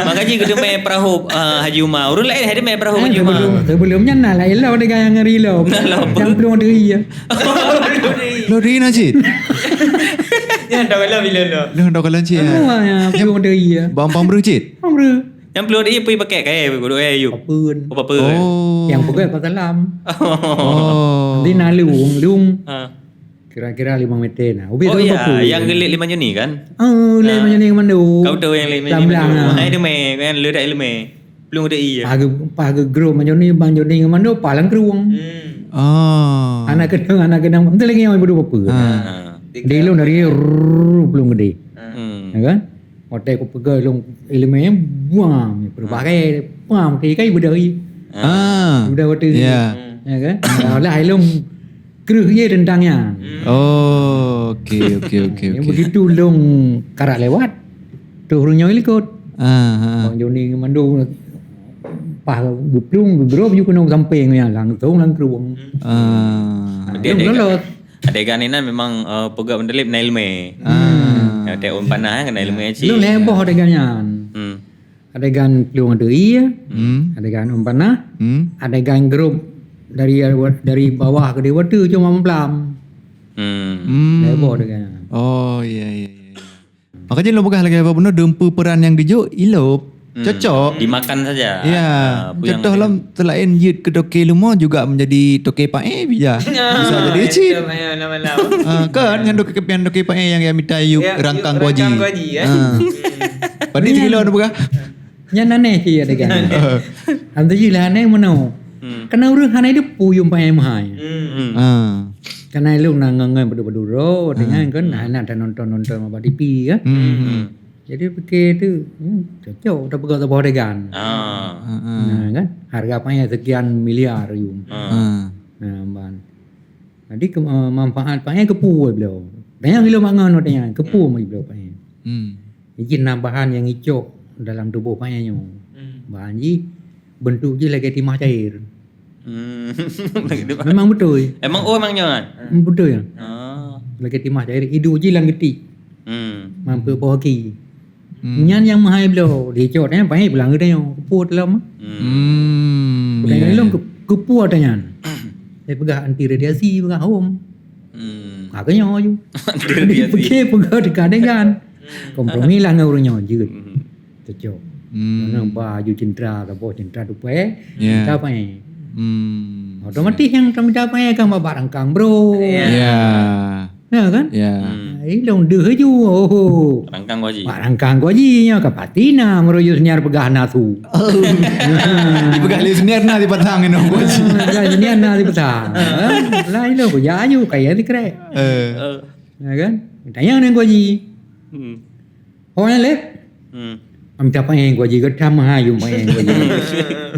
Makanya kita main perahu ah, Haji Umar. Urang lain ada main perahu Haji Umar. Sebelum, sebelum nyan nah lah elok dengan yang ngeri lo. Nah, lah apa? Yang peluang diri ya. Lo diri na cit. Yang dah kalau bila lo. Lo dah kalau cit. Semua yang peluang diri ya. Bang pang bru cit. Pang bru. Yang peluang diri pui pakai kai guru eh you. Apa? Apa apa? Oh. Yang pegai pasal lam. Oh. Di na lung, lung. Ha. Kira-kira lima meter nah. Ubit Oh tu ya, apa? Yang gelik lima Juni kan? Oh, lima Juni kemando. Kau tahu yang lima Juni. Lam belang. Hai demi kan le tak ilmu. Belum ada iya. Pagi pagi gro Bang Joni, Bang Joni kemando palang keruang. Hmm. Ah. Anak kedang, anak kedang. Entah lagi yang ibu apa. Ah. Di lu dari rrrr, belum gede. Hmm. Ya kan? Hotel ku pegai long ilmu buang, berbagai pam ke kai bedari. Ah. Udah waktu Ya. Ya kan? Alah ilung kreuh ye tentang nyan. Oh, okey okey okey Yang okey. Begitu long karak lewat, tu urang nyang likot. Ah, ah. Bang Joni mandum pah geuplueng geudrop ju keunoe sampéng nyan langsung lam kerueng. Ah. Dia Long ada lolos. Adegan inan memang uh, peugah meutalib na ilmé. Ah. Ya, tak umpan nah kena ilmé cik. Long leboh adegan nyan. Hmm. Adegan plueng ateuh ie, Hmm. adegan umpan nah, Hmm. adegan grup dari dari bawah ke dewata cuma memplam. Hmm. Hmm. Leboh adegan nyan. Oh, iya iya iya. Makanya lo peugah lagi apa benar dempu peran yang gejuk ilop. Hmm. Cocok. Dimakan saja. Ya. Ah, apa yang Contoh dia- lam selain jeuet ke toke leumo juga menjadi toke pae bija. Bisa jadi cit. Itu main malam-malam. Ah, kan yang toke yang toke pae yang yang mita yuk Ya, rangkang yuk kuaji. rangkang kuaji, eh. Ah. Hmm. Padi Iya. tiga kilo tu peugah. Nyan aneh cit adegan. Antu jih lah aneh meunoe. Hmm. Kena ureueng hana depu yum pae mahai. Hmm. Hmm. Ah. Kena ilung na ngon-ngon badu-badu ro, Ah. dengan kan anak dah nonton-nonton bak T V kan. Hmm. Hmm. Jadi fikir tu, hmm, cocok dah peugah saboh adegan. Ah. Ah, ah. Nah, kan? Harga pae sekian miliar yum. Ah. Ah. Nah, ban. Jadi ke, uh, manfaat pae kepu bloe. Tanya bila mangan tanya, kepu mai bloe pae. Hmm. Jadi na bahan yang icok dalam tuboh pae nyoe. Hmm. Bahan jih bentuk jih lagèe timah cair. Hmm. Memang betul. Emang oh emang nyoe kan? Betul ya. Ah. Lagèe timah cair, idu jih lam geutik. Hmm. Mampu poh aki. Hmm. Nyan nyang mahai bloe, dicok nyan pae pulang geutanyoe. Kepu dalam. Hmm. Bukan Iya, dalam iya. ke- kepu ada nyan. Saya peugah anti radiasi, peugah hom. Hmm. Ha, ke nyoe ju. Anti radiasi. Jadi, peugah dekat dengan. Hmm. Kompromi lah dengan urang nyoe jeuet. Hmm. Cocok. Hmm. Mana baju cendera, saboh cendera tupai, Ya. minta pae. Hmm. Otomatis yang minta pae kan bak rangkang bro. Ya. Ya. Ya kan? Ya. Hmm. Ilong deuh ju. Oh. Rangkang kuaji. Bak rangkang kuaji nya ka pasti na meuruyuh senior peugah na su. Oh. Dipeugah lé senior na dipasang inong kuaji. Ah, peugah senior na dipasang. Lah ilong kuaji ayu kaya dikrek. Eh. Eh. Ya kan? Tanya dengan kuaji. Hmm. Oh, ya leh. Hmm. Am dapat yang kuaji ke tam ha yum yang kuaji.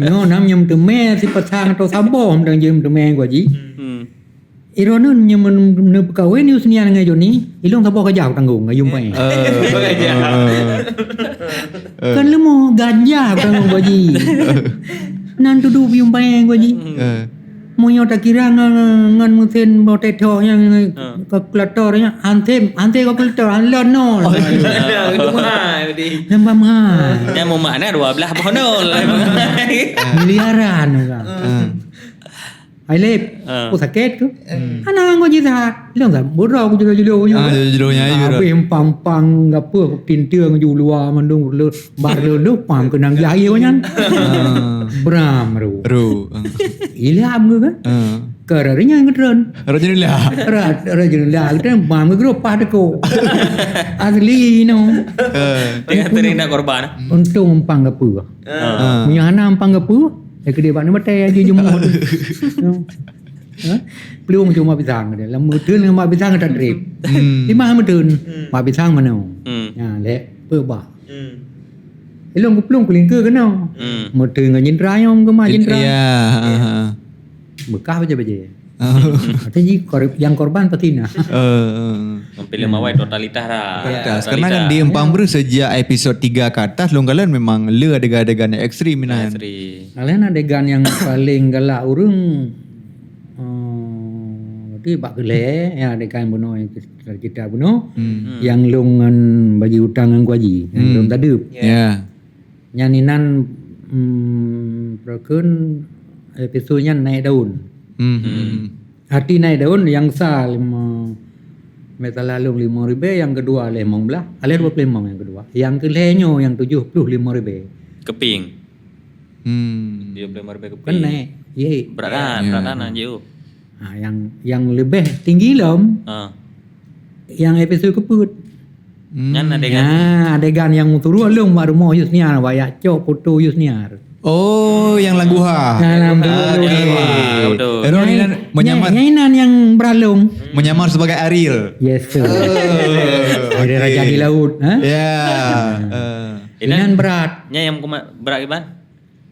No nam nyum temé si pasang atau saboh am dang jum temé kuaji. Hmm. Ironon nyum ne pekawai ni usnian ngai Joni, ilong saboh gajah tanggong ngayum pae. Eh, eh, eh. Kan lemo gajah tanggong kuaji. Nan tudu yum pae kuaji. Eh. Meunyoe takira ngon, ngon mesin botet ho nyang Ha. kalkulator nyan, hansem, hansem kalkulator, han lon nol. Oh, iya. Nah, itu mahal, berarti. Nambah mahal. Yang mau makna dua belas boh nol. Miliaran orang. Hmm. Hai Lip, Ha. oh sakit tu. Hmm. Hana ngau jih sahat. Long dah bodoh aku jelo-jelo je. Ah, jelo-jelo nya, iya, Habis empang-empang apa tinta ngeju luar mandum le bar le le pam kenang jahil nyan. Ah. Bram ru. Ru. Ah. Ilham ke kan? Ah. Ke rari nyan ke drone. Rajinlah. Ra-, rajinlah ke drone, bam ke grup pah deko. Asli no. Ah. Tengah tering nak korban. Untung empang ke apa? Ah. Punya hana empang ke apa? Saya kedai bak ni batai aja jumur. Ha? Peluang cuma pisang dia. Lama tu nama pisang tak trip. Hmm. Lima lama tu. Hmm. Mak pisang mana? Hmm. Ya, lek. Apa bah? Hmm. Ilong kuplong kulingka kena. Hmm. Meuteun ngon jendera nyong ke mak jendera. Ya. Bekah baje-baje. Oh. Artinya kor-, yang korban pasti nah. Eh, eh. Ngon filem awai totalitas dah. Totalitas. Karena kan di Empang Bru sejak episod tiga ke atas, long kalon memang le adegan-adegan yang ekstrim inan. Ekstrim. Kalian adegan yang paling galak urung, eh, Tapi bak keulhèe, ya, adegan bunoe, cerita bunoe. Hmm. Nyang lôn ngon Baji Utang ngon Kuaji, nyang Hmm. lôn tadeup. Ya. Nyan inan, hmm, peue kheun episod nyan naik daun. Hmm. Hmm. Arti naik daun, nyang sa lima, meusalah lôn lima ribèe, nyang keudua lhèe limong blah, lhèe dua puluh limong nyang keudua. Nyang keulhèe nyoe nyang tujoh ploh lima ribèe. Keupieng. Hmm. Tujoh ploh limong ribèe keupieng. Kan naik. Ye. Berat dah, Ya. berat dah nak jeuh. Ha, nyang, nyang leubeh tinggi lom, Ha. nyang episod keupeuet. Hmm. Nyan adegan. Ya, adegan nyang meusuruh lôn bak rumoh Yusniar, bak jak cok foto Yusniar. Oh, yang lam guha. Dalam Ah, dulu. dia lamar, betul. Error Nyai, ni kan menyamar. Nyai, nyai nan yang beralung. Menyamar sebagai Ariel. Yes, sir. Oh, Ariel okey. Raja di laut, ha? Ya. Eh. Inan Inan berat. Nya yang kuma-, berat kiban?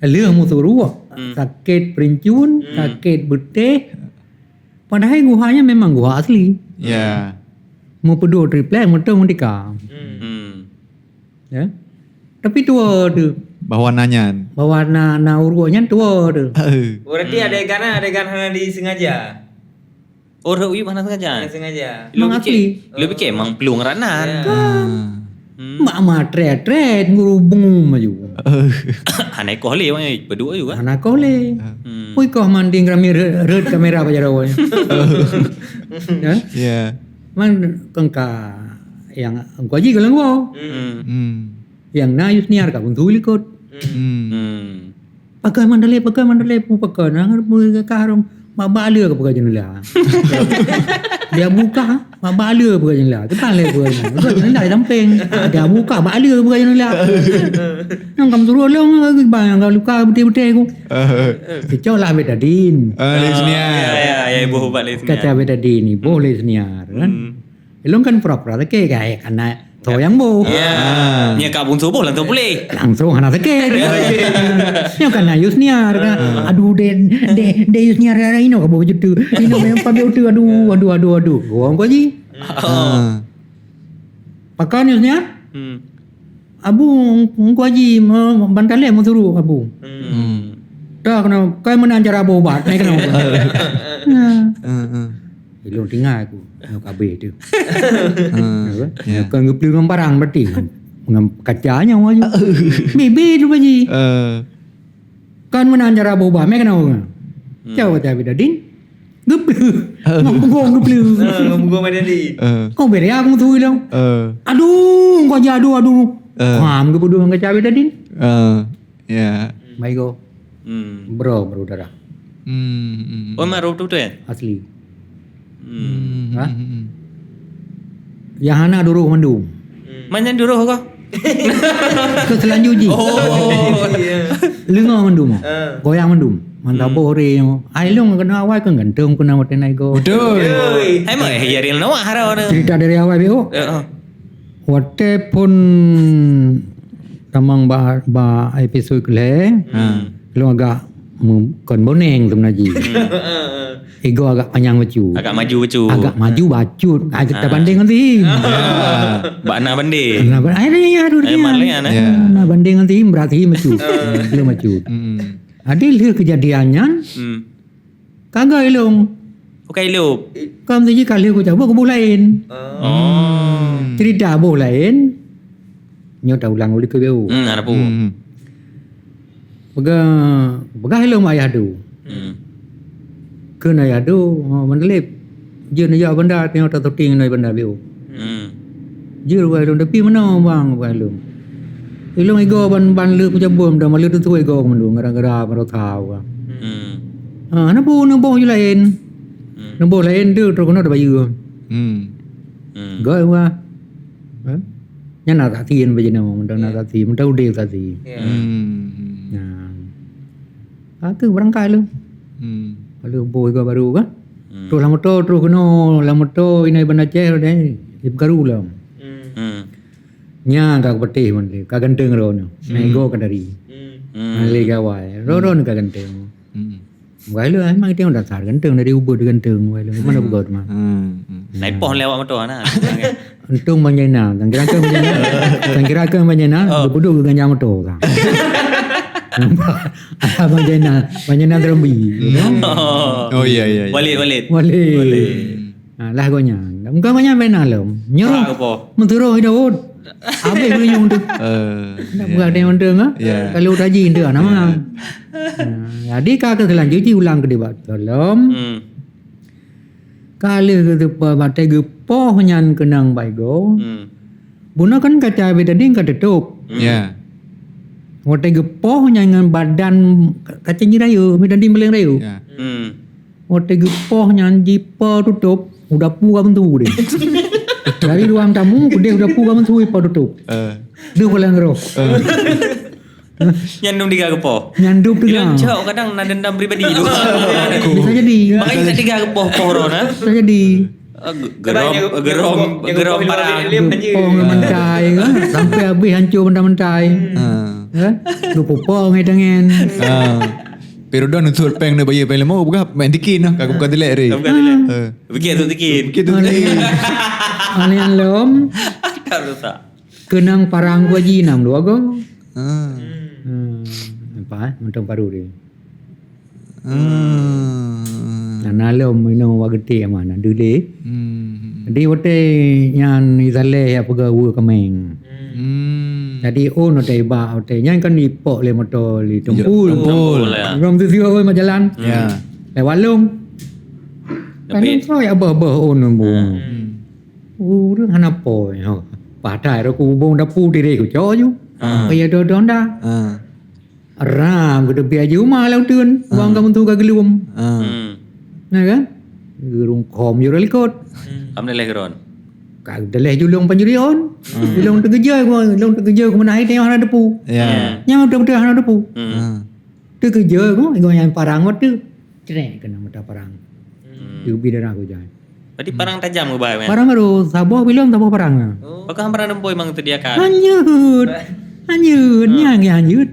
Lheueh meusuruh, Hmm. sakét peuruncun, Hmm. sakét beuteh. Padahai guha nyan memang guha asli. Ya. Meupeuduek triplek, meuteung meutika. Hmm. Ya. Tapi tuwo tu. Bahwa na nyan. Bahwa na, na uruek nyan tuwo tu. Berarti Hmm. adegan, adegan hana disengaja? Oh, rot uyueb hana sengaja? Hana sengaja. Memang Lôn asli. Pikir, lôn pikir memang plueng rot nan. Ya. Hmm. Hmm. Mak ma tret-tret, guru bengum aju. Hana ikoh lé, wang, eh, peuduek aju, kan? Hana ikoh lé. Hmm. Pui koh manding rami re-, ret kamera bak jaroe. Ya? Ya. Man kengka yang engkau ji kalau engkau. Hmm. Hmm. Yang na Yusniar ka buntu likot. Hmm. Hmm. Pakai mandalay, pakai mandalay, pu pakai. Nah, pu ka harum. Mak bak le ke pakai jendela. Dia buka, mak bak le pakai jendela. Tekan le pakai jendela. Buka jendela di samping. Dia buka, bak le pakai jendela. Yang kamu suruh long lagi bang, yang kau luka betul-betul aku. Kecok lah Betadin. Ah, Yusniar. Ya, ya, ya, ibu ubat Yusniar. Kata Betadin ni, boh Yusniar, kan? Hmm. Ilong kan pura-pura sakét, kan? Karena Toh nyang boh. Ya. Ah. Nya ka bungsu boh langsung puléh. Langsung hana sakét. Ya. Nya kan na Yusniar kan. Ah. Aduh, dek, dek, dek Yusniar rara ino ka boh jutu. Ino memang pabe utu, aduh, aduh, aduh, aduh. Wong ko ji. Ah. Pakan Yusniar? Hmm. Abu, engko ji, bantalé meusuruh abu. Hmm. Dah kena, kai meunan cara boh ubat, naik kena. Ah, ah. Ilong tinggai aku. Nyoe kabeh tu. Ah, Apa? Ya. Bukan geuplu ngon barang berarti. Ngon kaca nyoe maju. Bibit tu, Pak Ji. Ah. Kan meunan cara boh ubat, meh kena orang. Hmm. Cau kata Abidadin. Geuplu. Ah. Ngon punggung geuplu. Ah, ngon punggung Abidadin. Ah. Kau beri aku tu ilong. Ah. Aduh, kau aja aduh, aduh. Ah. Paham ke bodoh ngon kaca Abidadin? Ah. Ya. Maigo. Hmm. Bro, bro darah. Hmm, hmm. Oh, memang roh betul-betul, ya? Asli. Hmm. Ha? Hmm, hmm. Yang hana duroh mandum. Hmm. Mana duroh kau? Ke selanjut ji. Oh, iya. Lenga mandum. Ah. Goyang mandum. Mantap Hmm. boh re. Ai long kena awai kan ganteng kena mata naik go. Betul. Oi. Hai mai ya real nawak harau tu. Cerita dari awal, Beo. Ya, ah. Watèe phôn tamong ba, ba episod keulhèe, Hmm. lôn agak mu-, kon boneng sebenarnya. Hmm. Ego agak panjang bacut. Agak maju bacut. Agak maju bacut. Ah, kita Ah. banding nanti. Ya. Bak na banding. Nah, ba-, ai, ya, ya, aduh, Eh, ya. malah, nah. Ya. Nah, banding nanti, berarti bacut. Belum bacut. Hmm. Ada lheueh kejadian nyan, Hmm. Kagak ilong. Bukan ilong. Kam tu ji kali aku cabut ke boh lain. Oh. Cerita boh lain. Nyoe ta ulang ulik ke beu. Hmm, ada pun. Hmm. Pegang, pegang ilong ayah tu. Hmm. Kena ayah tu, oh, mendelip. Dia nak jak bandar, tengok tak tuting nak bandar beu. Hmm. Jeuet wai lôn, tapi meunoe bang, wai lôn. Ilong igo ban, ban le kucabom dah, malu tu igo mandum gara-gara marotha wah. Hmm. Ha, na boh, na boh je lain. Hmm. Na boh lain tu terus kena dah bayeue. Hmm. Hmm. Goi wah. Ha? Nyan na saksi nyan bajina, mantong na Ya. saksi, mantong udeb saksi. Ya. Hmm. Nah. Ha, tu berangkat lôn. Hmm. Lalu boh igo baru kan. Hmm. Terus lam moto, terus kena lam moto, ina Iban Aceh deh, di Pekaru lah. Hmm. Hmm. Nya ka peuteh man lé, ka ganteng roh nyoe. Hmm. Nego ka dari. Hmm. Hmm. Lé gawai. Roh-roh ni ka ganteng. Hmm. Wai lé memang tengok dasar ganteng dari ubit ganteng wai lé. Mana Hmm. peugah tu mah? Hmm. Hmm. Naik poh lewat motor nah. Untung banjai na, tang kira ke banjai na. Tang kira ke banjai na, Oh. duduk ke ganja motor kan. Abang Zainal, Abang Zainal Terombi. Oh, ya, ya, ya. Walid, Walid. Walid. Ha, lah gobnyan. Bukan gobnyan main alam. Nyoh Pak Kepo. Meuturoh Daud. Habis meuyueng tu. Eh, Nak buat dia orang tu, ha? Ya. Kalau taji tu nama. Ha, jadi ka ke selanjutnya ulang ke debat dalam. Hmm. Ka lheueh geuteupeu batée geupoh nyan keunong baigo. Hmm. Bunoe kan kaca abéh tadi ka tutup. ya. Watée geupoh nyan ngon badan kaca jirayu, abéh tadi meleng rayu. Ya. Hmm. Watée geupoh nyan jipo tutup, udah pu ka meuntu deh. Dari ruang tamu, keudeh udah pu ka meuntu jipo tutup. Eh, Deuh palang roh. Nyan dum tiga kepo. Nyan dum Bilang tiga. cok kadang na dendam pribadi tu. Bisa jadi. Makanya tak tiga kepo poh roh nah. Bisa jadi. Gerom gerom gerom parang. Geupoh ngon mentai kan. Sampai habis hancur mentah-mentah. ha. Kan? Geupoh-poh ngon tangan. Ha. Pero dah nusut peng ni bayi peng lemo bukan main tikin lah. Aku bukan telek re. Bukan telek. Eh. Fikir tu tikin. Begitu ni. Aneh lom. Tak rusak. Keunong parang ku haji enam dua go. Ah. Hmm. Apa eh? Mentong paru dia. Ah. Dan alom minum wak getik mana dulih. Hmm. Jadi watée nyan isaleh ya peugah wu kemeng. Hmm. Jadi on watée ibak watée nyan kan ipok lé motor lé tumpul. Tumpul. Ya. Rom tu siwa oi mak jalan. Ya. Lewat long. Kan Tapi so ya bah bah on bu. Hmm. Urang hana poi. Ha. Padahai ro ku bubong dapu diri ku cok ju. Ah. Ya dodong dah. Ah. Ram ke tepi aja rumah laut tu kan. Wang kamu tu ka gelum. Ah. Hmm. Nah kan? Gerung kom jura likot. Am leleh geron. Ka deleh julung panjurion. Julung tegeja ku, julung tegeja ku menahi tengok hana depu. Ya. Nyang betul-betul hana depu. Hmm. Ah. Tegeja ku, ego nyang parang waktu. Trek kena mata parang. Ubi darah ku jai. Berarti parang tajam ke bahai kan? Parang baru saboh bilong saboh parang. Pakah parang dempoi memang tadi akan. Hanyut. Hanyut. Nyang yang hanyut.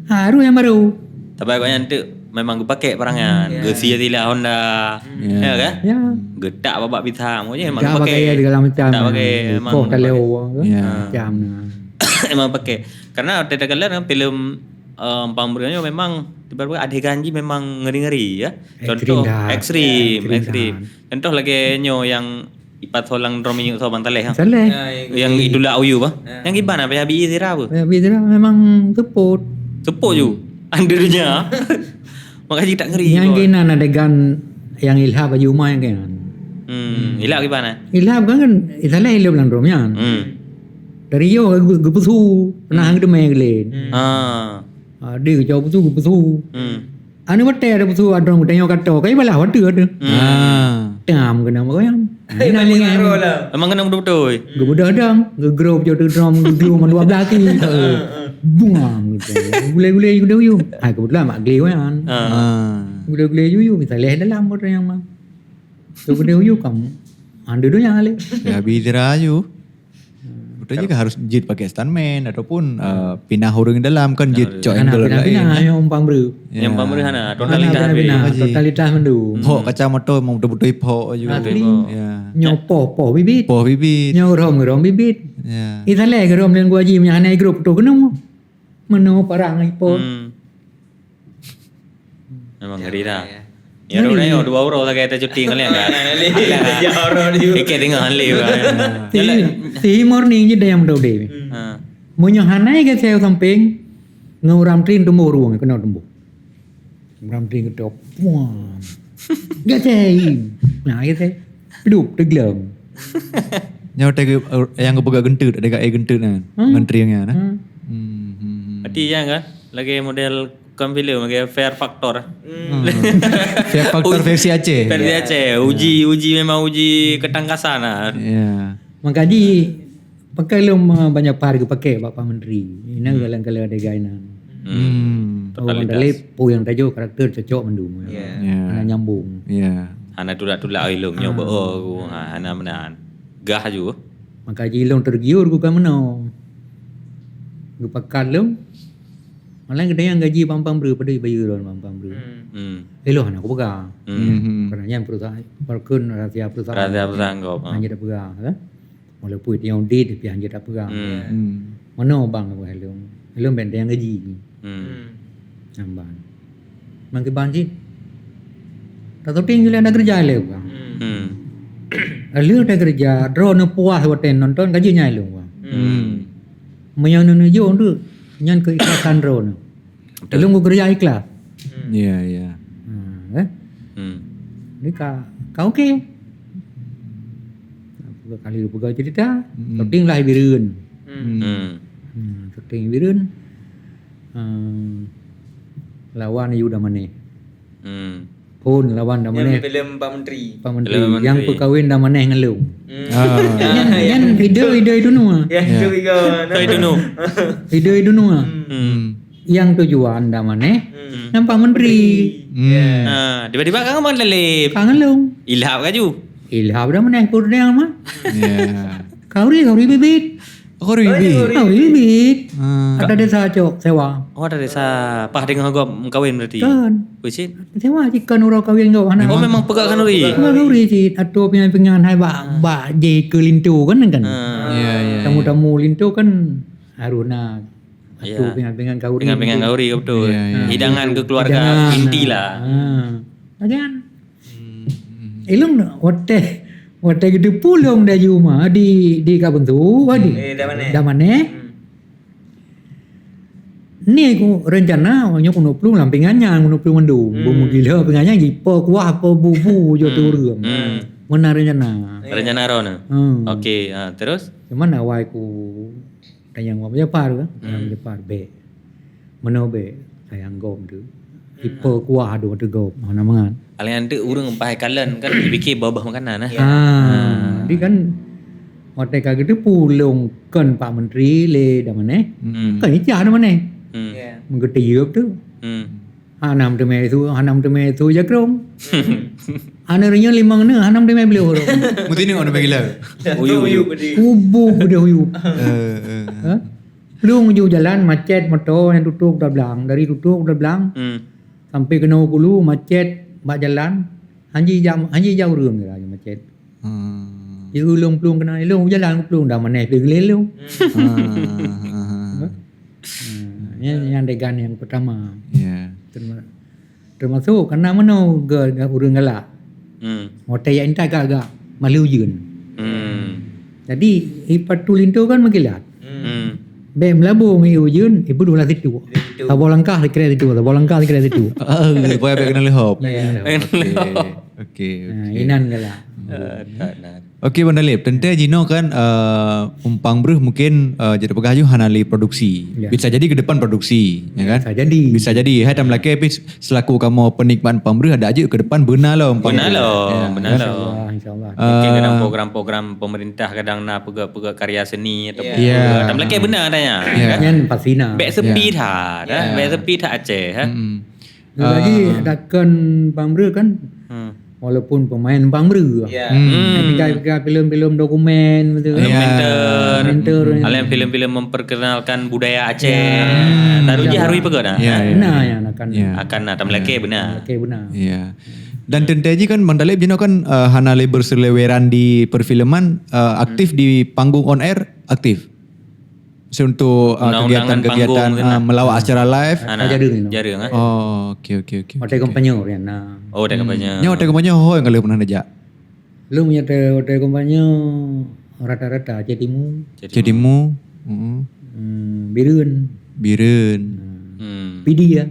Harus yang baru. Tapi kau yang tu memang geupakai parang nyan. Geusia tilah Honda. Ya. Ya kan? Ya. Getak babak pisang. Pokoknya memang Dah pakai. Pakai segala macam. Tak pakai memang. Koh taleu orang ke. Ya. Macam nah. Memang pakai. Karena waktu takalon kan filem uh, Empang Breu nyoe memang tiba-tiba adegan ji memang ngeri-ngeri ya. Contoh Ekstrim dah. ekstrim, Ekstrim ekstrim. Contoh lagi nyoe yang ipat solang drum minyeuk so bang taleh ha. Saleh. Yang itulak uyu bah. Yang gimana payah bi zira apa? Ya, biasa memang teput. Tepuk ju. Andurnya. Makanya tak ngeri. Yang Bang. Kena adegan yang ilhab baju rumah yang kena. Hmm, ilak gimana? Ilhab kan kan Saleh ilhab dalam drum nyan. Hmm. Dari yo gepesu pernah gedemai gelin. Ah. Ada jauh pesu gepesu. Hmm. Anu betul ada pesu ada orang bertanya kata, kai balah waktu ada. Ah. Tam kena apa yang? Memang kena betul-betul. Gebedah dang, gegrob jauh tu drum, gegrob dua belah kaki. Buang gitu. Gulai-gulai gulai uyu. Hai kebetulan mak gulai kan. Ah. Ah. Gulai-gulai uyu misalnya dalam motor yang mah. Tu gulai uyu kamu. Anda tu yang alih. Ya bidra ju. Betul juga harus jit pakai stuntman ataupun uh, pinah orang dalam kan jit cok angle Pindah-pindah lain. yang Empang Breu. Yang Empang Breu hana, Hana totalitas habis. pindah-pindah, totalitas mandu. Pok kaca motor memang betul-betul pok ju. Asli. Nyoh poh poh bibit. Poh bibit. Nyoh rom rom bibit. Ya. Ih saleh ke rom dan gua ji meunyo hana grup tu kena. Meno parang ipo. Hmm. Memang ngeri dah. Ya, orang ni dua orang lagi kita cuti kali kan. Ya orang ni. Ikat tengah alih kan. Si, si morning je dah yang muda deh. Ha. Meunyo hana ke saya samping ngan orang trin tumbuh ruang kena tumbuh. Orang trin ketok. Puang. Gak saya. Nah, ya saya. Hidup tenggelam. Nyawa tadi yang geupeugah geuntut, ada kat air geuntut kan. Menteri yang kan. Hmm. Hmm. Berarti yang kan lagi model bukan filem lagi Fear Factor. Fear Factor versi Aceh. Versi Aceh. Uji uji memang uji ketangkasan lah. Ya. Maka ji pakai lom uh, banyak par ke pakai bak Pak Menteri. Ina galang-galang ada gainan. Hmm. Orang dalih pu yang tajuk karakter cocok mandum. Ya. Ya. Hana nyambung. Ya. Hana tulak-tulak ilong nyoba oh ha hana menan. Gah ju. Maka ji ilong tergiur ku ka meno. Gepakat lom. Malah gede yang gaji pampang bru pada bayu lom pampang bru. Hmm. Eloh anak aku pegang. Hmm. Karena yang perusahaan, perkun rahasia perusahaan. Rahasia perusahaan kau. Ha. Hanya tak pegang kan. Walaupun dia yang di tapi hanya tak pegang. Hmm. Hmm. Mana abang aku helong. Helong benteng gaji. Hmm. Nambah. Makai ban cit. Tak syuting je lah, dah kerja le, bang. Hmm. Lalu dah kerja, droeneuh puas watèe nonton, gaji nyai lôn, bang. Hmm. Meunyoe neuneuk jok tu, nyan keikhlasan droeneuh. Betul. Lôn geukerja ikhlas. Hmm. Ya, ya. Ha, eh? Hmm. Ni ka, ka okey. Kali peugah cerita, hmm, syuting lah Bireuen. Hmm. Hmm. Hmm, syuting Bireuen. Hmm, lawan Ayu Damanéh. Hmm. Phôn lawan Damanéh. Yang filem Pak Menteri. Pak Menteri. Filem Pak Menteri. Yang peukawen Damanéh ngon lôn. Hmm. Ah. Nyan, nyan ide, ide Idunua. Ya, itu juga. Itu Idunua. Ide Idunua. Hmm. Yang tujuan Damanéh, hmm, nampak Menteri. Hmm. Ya. Ah, tiba-tiba kan Abang Talib. Kangen lôn. Ilhab kaju. Ilhab Damanéh pun dia mah. Ya. Khauri, Khauri Bibit. Khauri Bibit. Khauri Bibit. Ah. Ada desa cok sewa. Oh, ada desa. Pas dengan gop kawin berarti. Kan. Kucing. Sewa cik kan orang kawin gop hana. Oh, memang peugah Khauri. Peugah Khauri cik. Atau pingan-pingan hai bak, bak je ke lintu kan, kan. Ah. Ya, ya, ya. Tamu-tamu lintu kan harus na. Ya. Atau pingan-pingan Khauri. Pingan-pingan Khauri, betul. Ya, ya. Hidangan ke keluarga inti lah. Ha. Lagian. Hmm, hmm. Ilong watèe, watèe geuteupue lôn dari uma di, di Kabentu, di, eh, Damanéh. Damanéh. Hmm. Ni ku rencana nyoe keuneuk plueng lam pingan nyan, keuneuk plueng mandum. Hmm. Beu meugila pingan nyan jipo kuah apa bubu jo turun. Hmm. Meunan rencana. Rencana droeneuh. Hmm. Okey, ha, terus? Cuman awai ku tanyong Abang Japar kan. Hmm. Abang Japar bèk. Meunoe bèk sayang gop tu. Hmm. Ipo kuah dua teugop, mana mangat. Paling anteuk ureueng pakai kalon kan dipikir babah makanan, eh. Ya. Ah, jadi kan watèe ka geuteupue lôn kon Pak Menteri lé Damanéh. Hmm. Kan icah Damanéh. Hmm. Ya. Meugeutiyup tu. Hmm. Hana meuteumé su, hana meuteumé su jakrong. Hana reunyeun limong neu, hana meuteumé bloe. Meutineu hana meuteumé gila. Uyu, uyu. Ubu beudeh uyu. Eh, eh. Ha? Plueng ju jalan macet moto nyang tutup dah blang, dari tutup dah blang. Hmm. Sampai keunoe Bengkulu macet bak jalan. Hanji jam, hanji jam ureueng kira macet. Hmm. Di ulung plueng keunoe, ilong jalan plueng dah maneh pih geulilong. Hmm. Ha, ha, ha. Ha, nyan, nyan adegan yang pertama. Ya. Terma-, termasuk karena meunoe ga-, ga-, ureueng galak. Hmm. Watèe jak intat agak-agak malu jeuen. Hmm. Jadi, ipatu linto kan meukilat. Hmm. Bèk meulabô ngon ié ujeuen, ié peuduh lam situ. Situ. Saboh langkah sikirèe situ, saboh langkah sikirèe situ. Ah, supaya bèk keuneuk leuhop. Ya. Okey. Okey, nah, okey. Inan galak. Ah, tak, nah. Okey, Bang Dalib, teuntèe jinoe kan, eh, Umpang Breuh mungkin, eh, jadi peugah ju hana lé produksi. Ya. Bisa jadi ke depan produksi, ya kan? Bisa jadi. Bisa jadi. Hai, tam lakèe pih selaku kamoe penikmat Umpang Breuh, ada aja ke depan beuna lom Umpang Breuh. Beuna lom, ya, beuna lom. Insya Allah, insya Allah. Mungkin kadang program-program pemerintah kadang na peugah-peugah karya seni atau ya. Peugah. Tam lakèe beuna tanya. Ya. Kan? Nyan pasti na. Bèk sepi that, ya. Bèk sepi that Aceh, ha? Mm-mm. Lagi takon Umpang Breuh kan, walaupun pemain Umpang Breuh. Ya. Hmm. Tapi kan, kan filem-filem dokumen betul. Ya. Dokumenter. Dokumenter. Ada filem-filem memperkenalkan budaya Aceh. Ya. Taruh je harus peugah dah. Ya, ya. Nah, ya, akan. Ya. Akan nah, tam lakèe beuna. Tam lakèe beuna. Ya. Dan teuntèe jih kan Bang Dalib jinoe kan, eh, hana lé berseliweran di perfilman, eh, aktif di panggung on air, aktif. Untuk, uh, kegiatan-kegiatan, uh, melawat secara live. Hana. Jareueng, jareueng, eh. Oh, okey, okey, okey. Watèe kampanye nyan na. Oh, watèe kampanye. Nyoe watèe kampanye ho nyang ka lheueh pernah neujak? Lôn watèe, watèe kampanye rata-rata Aceh Timu. Aceh Timu. Hmm, Bireuen. Bireuen. Hmm. Pidie ya.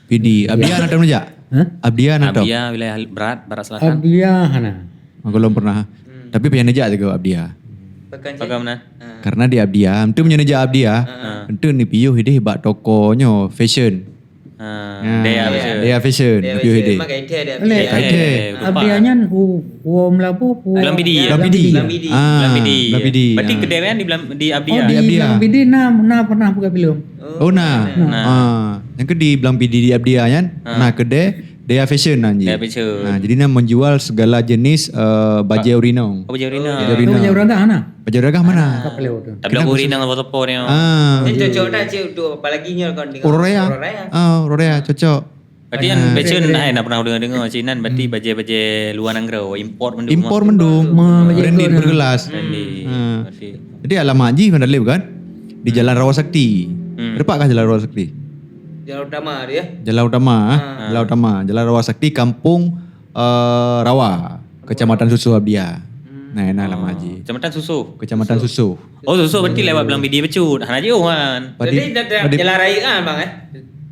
Pidie. Abdea na tam neujak? Hah? Abdea na tam? Abdea wilayah barat, barat selatan. Abdea hana. Aku belum pernah. Hmm. Tapi payah neujak juga Abdea. Bagaimana? Karena di Abdea, entu meunyoe neujak Abdea, entu neupiôh idéh bak toko nyoe fashion. Ha, Dea Fashion. Dea Fashion, neupiôh idéh. Makai Dea. Abdea nyan u, u Meulaboh, u Blang Pidie. Blang Pidie. Blang Pidie. Ah, Blang Pidie. Blang Pidie. Berarti kedai kan di Blang, di Abdea? Oh, di Abdea. Blang Pidie na, na pernah buka filem. Oh, na. Na. Ah, nyang ke di Blang Pidie di Abdea nyan, na kedai Dea Fashion nan jih. Dea Fashion. Ah, jadi na menjual segala jenis, eh, bajèe ureueng inong. Oh, bajèe ureueng inong. Bajèe ureueng inong. Bajèe ureueng agam na? Bajèe ureueng agam mana? Tapi ureueng inong apa-apa ni. Ah. Cocok dah cik untuk apalagi nyoe kan dengan orang raya. Orang raya. Ah, orang raya cocok. Berarti kan fashion dah na pernah dengar-dengar cik nan berarti bajèe-bajèe luar negara, import mendung. Import mendung. Branded berkelas. Jadi alamat jih Bang Dalib kan? Di Jalan Rawa Sakti. Tepat kah Jalan Rawa Sakti? Jalan utama dia. Jalan utama, eh? Ha. Jalan utama. Jalan Rawa Sakti, Kampung, eh, Rawa, Kecamatan Susoh Abdia. Hmm. Nah, nah, lama haji. Kecamatan Susoh. Kecamatan Susoh. Oh, Susoh berarti lewat Blang Pidie bacut. Hana jiôh kan. Jadi, dah, dah jalan raya kan, Bang, eh?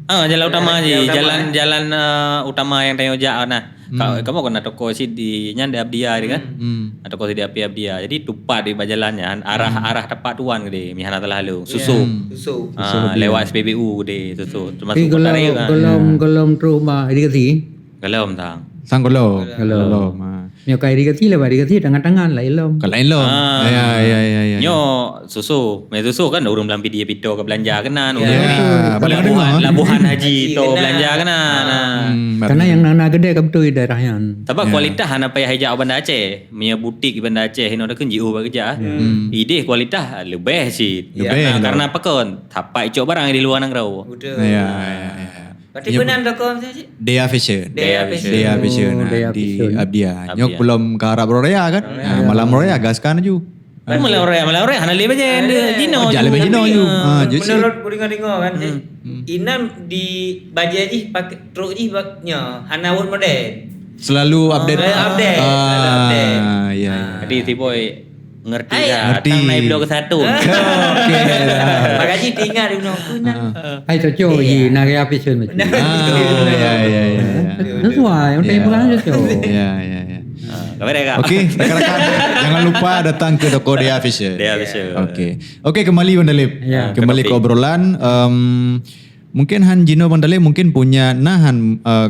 Ah, jalan utama haji. Jalan utama. Jalan, jalan, eh, utama yang tanyoe jak nah. Hmm. Ka-, kamoe keunan toko sit di nyan di Abdia tadi kan. Hmm. Toko sit di Abdia. Jadi tupat di bak jalan nyan, arah, arah tapak tuan geude, meuhana salah lalu. Susoh. Hmm. Susoh. Ah, lewat S P B U geude, Susoh. Termasuk Kota Raya kan. Golom, golom trôh bak irigasi? Golom, sang. Sang golom. Golom. Golom, ah. Nyoe ka irigasi lah, bak irigasi tangan-tangan lah ilom. Ka laén lom. Ah. Ya, ya, ya, ya. Nyoe Susoh. Meususoh kan ureuëng Blang Pidie pih to ka beulanja keunan. Ya. Ureuëng labuhan, labuhan haji to beulanja keunan. Hmm, karena yang na-na geude ka beutôi daerah nyan. Tapi kualitas hana payah ijak Banda Aceh. Meunyoe butik Banda Aceh inoe takheun jiôh bak keujah. Hmm. Ideh kualitas leubeh cit. Leubeh. Karena, karena pakon? Tapak icok barang di luar nanggroe. Betul. Ya, ya, ya. Berarti peunan toko meusti cit? Dea Fashion. Dea Fashion. Dea Fashion, oh, nah, Dea Fashion di Abdia. Nyoe belum ke Arab Rorea kan? Rorea. Nah, malam Rorea gaskan laju. Kan malam Rorea, malam Rorea hana lé bajèe. Jinoe. Oh, jak lé bajèe jinoe. Ah, menurut kudengar-dengar kan, inan di bajèe jih pakai trok jih nyoe hana wot model. Selalu update. Selalu update. Ah, ya. Jadi si boy ngerti dah. Ngerti. Tang naik block satu. Okey. Makajih tinggal di gunung. Hai cocok ji nak gaya fashion macam. Ah, ya, ya, ya, ya. Sesuai, yang tadi pegang cocok. Ya, ya, ya. Ah, kamera kak. Okey, rakan-rakan, jangan lupa datang ke toko Dea Fashion. Dea Fashion. Okey. Okey, kembali Bang Talib. Ya. Kembali ke obrolan. Em, mungkin han jinoe Bang Talib mungkin punya nahan, eh,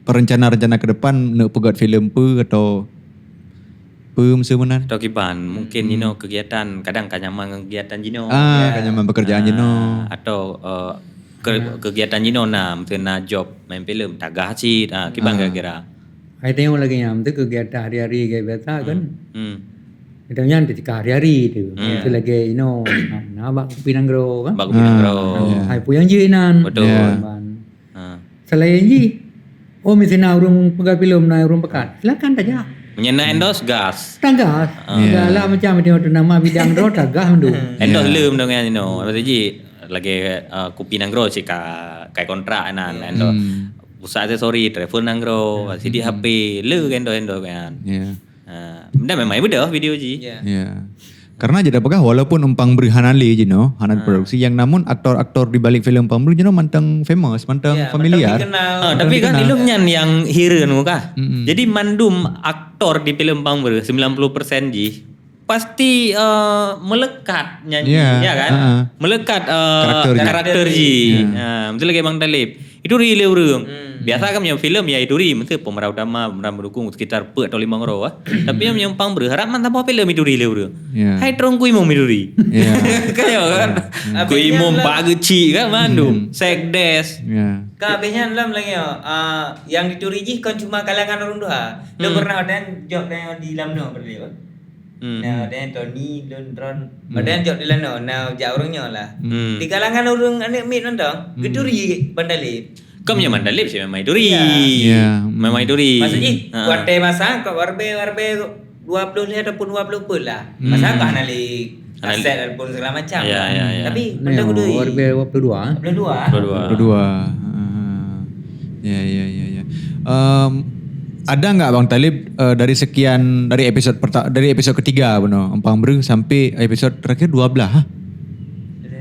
perencana-rencana ke depan nak peugöt filem peue atau peue meusu meunan? Atau kiban, mungkin jinoe kegiatan, kadang ka nyaman ngon kegiatan jinoe. Ah, ka nyaman pekerjaan jinoe. Atau, eh, ke-, kegiatan jinoe na, mungkin na job main filem, tagah cit. Ah, kiban kira-kira. Hai tengok lagi nyan, tu kegiatan hari-hari kayak biasa kan. Hmm. Kita nyan ketika hari-hari tu. Hmm. Itu lagi inoe, na, na bak kupi nanggroe kan. Bak kupi nanggroe. Hai puyang jih nan. Betul. Ya. Ha. Selain jih, oh, meusti na ureuëng peugah filem, na ureuëng peugah. Silakan tajak. Meunyoe na endorse, gas. Tagas. Ha. Ya. Segala macam itu nama bidang droe tagas mandum. Endorse lom dengan inoe. Maksud jih lagi, uh, kupi nanggroe cit ka kai kontrak nan endorse. Hmm. Pusat aksesori, travel nanggroe, sidi H P, le endorse-endorse kan. Ya. Ha, dah memang beudôh video jih. Ya. Ya. Karena jadi peugah walaupun Empang Breuh hana lé jinoe, hana produksi, yang namun aktor-aktor di balik filem Empang Breuh jinoe mantong famous, mantong familiar. Ya, mantong dikenal. Ah, tapi kan ilom nyan yang hireuen muka. Mm-mm. Jadi mandum aktor di filem Empang Breuh sembilan puluh persen jih pasti, eh, melekat nyanyi, ya kan? Melekat, eh, karakter jih. Karakter jih. Ya. Ha, betul lagi Bang Talib. Ituri lé ureuëng. Hmm. Biasa kan meunyoe filem ya ituri, mesti pemeran utama, pemeran pendukung sekitar peuet atau limong droe, ah. Tapi meunyoe Empang Breuh, harap man saboh filem ituri lé ureuëng. Ya. Hai trong Kui Mum ituri. Ya. Kan ya kan? Hmm. Kui Mum, Pak Geuchik kan mandum. Hmm. Sekdes. Ya. Ka habis nyan lom lagi, ah, yang dituri jih kon cuma kalangan ureuëng tuha. Hmm. Pernah ada job yang di Lamno berdiri, kan? Hmm. Nah, ada Tony, Lon, Ron. Hmm. Ada job di Lamno, nah, jak ureuëng nyoe lah. Hmm. Di kalangan ureuëng aneuk miet nonton, hmm, geuturi Bang Talib. Kau punya Bang Talib sih memang ituri. Ya. Ya. Memang ituri. Maksud jih, ha, kuartal masa kau warbe, warbe dua puluh lima ataupun dua puluh pun lah. Hmm. Masa kau hana lé aset ataupun segala macam. Ya, ya, ya. Tapi benda kudu. Warbe dua puluh dua. Dua puluh dua. Dua puluh dua. Ha. Ya, ya, ya, ya. Em, ada nggak Bang Talib, eh, dari sekian, dari episod perta-, dari episod ketiga bunoe, Empang Breuh sampai episod terakhir dua belas, ha?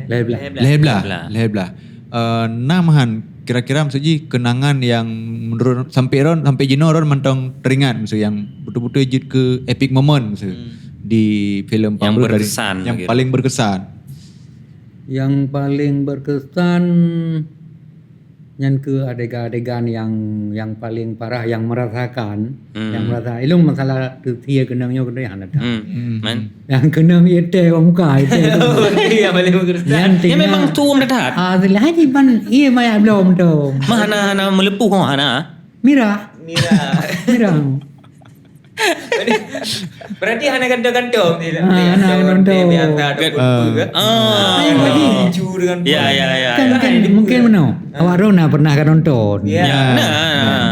Lima belas. Lima belas. Lima belas. Eh, na meuhan kira-kira maksud jih kenangan yang menurut sampai Ron, sampai jinoe Ron mantong teringat, maksud yang betul-betul jeuet ke epic moment, maksud, hmm, di filem Empang Breuh dari, yang berkesan, yang paling berkesan. Yang paling berkesan nyan ke adegan-adegan yang, yang paling parah, yang merasakan, hmm, yang merasa, ilong masalah tu sia keunong nyoe keunong hana dah. Hmm. Hmm. Man. Yang keunong ié teh bak muka, ié teh. Oh, yang paling berkesan. Yang memang tu orang dah. Ah, haji ban ié maya belum tu. Mah hana, hana melepuh, oh, hana. Mirah. Mirah. Mirah. Berarti hana kantong-kantong ni lah. Ah, hana kantong. Biasa ada pun kan. Ah. Hijau dengan, ya, ya, ya. Kan mungkin, mungkin mana? Awak Ron pernah kan nonton. Ya. Ya. Nah.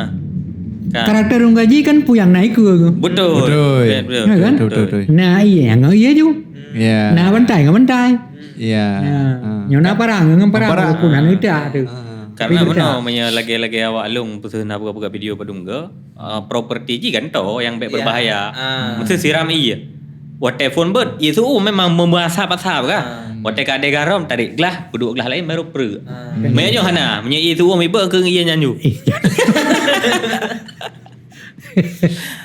Kan. Karakter Ron Gaji kan puyang naik ke? Betul. Betul. Betul, betul. Ya kan? Betul, betul, betul. Nah, iya, ngon iya ju. Ya. Nah, bantai ngon bantai. Ya. Ya. Ah. Nyoe na parang ngon parang, parang, walaupun hana utak tu. Ah. Karena meunoe, meunyoe lagèe-lagèe awak lôn peuseuh na buka-buka video padum ke, uh, properti jih kan to nyang bèk berbahaya. Ah. Mesti siram ie. Watèe phôn beuet, ie su'um memang meubahasa-bahasa kan. Ah. Watèe ka deh garom, tarék glah, peuduek glah laén baru preu. Ah. Meunyoe nyoe hana, meunyoe ie su'um ibeuet keu ie nyan ju.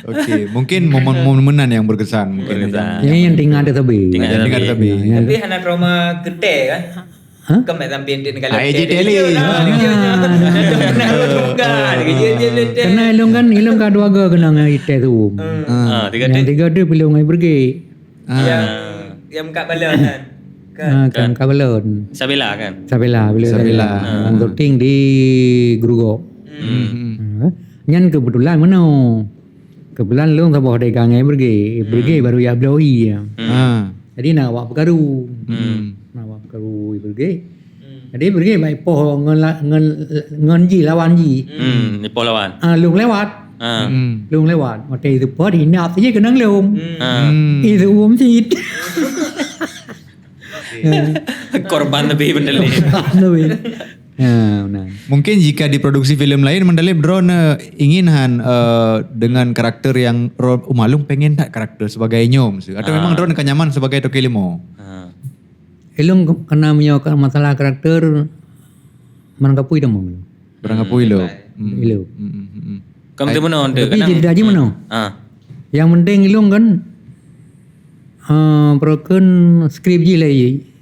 Okey, mungkin momen-momen meunan yang berkesan mungkin. Berkesan. Ini yang tinggal ada tapi. Tinggal ada tapi. Tapi hana trauma gede kan? Hah? Kan mak sampai ente negara. Ai, je teli. Karena ilong kan, ilong ka dua ga kena dengan itai tu. Ah, tiga yang tiga tu belum ngai pergi. Ah. Yang, yang kat balon kan? Ah, kan kat balon. Sabila kan? Sabila, bila Sabila. Ah. Orang syuting di Gerugok. Hmm. Ah. Nyan kebetulan mana? Kebetulan long saboh deh ka ngai pergi. Pergi baru ya bloe ie. Hmm. Ah. Jadi nak awak peukaru. Hmm. Nak awak peukaru pergi. Hmm. Jadi pergi baik poh ngon la-, ngon, ngon ji lawan ji. Hmm, di poh lawan. Ah, long lewat. Ah. Hmm. Long lewat. Mata itu poh di nak saja kenang long. Hmm. Ah. Hmm. Itu um sit. Korban lebih bener ni. Korban lebih. Ya, benar. Mungkin jika diproduksi film lain, Mandalib droeneuh ingin han, eh, dengan karakter yang ro-, oh, malum pengen tak karakter sebagai nyoe, maksud? Atau memang droeneuh ka nyaman sebagai Toke Limo? Ah. Ilong ke-, kena meunyoe ke masalah karakter, man kapui dah mau. Barang kapui lo. Hmm. Ilo. Hmm, hmm, hmm, hmm. Kamu tu mana? Tapi kadang cerita aja mana? Ah. Yang penting ilong kan, ah, broken script ji lah.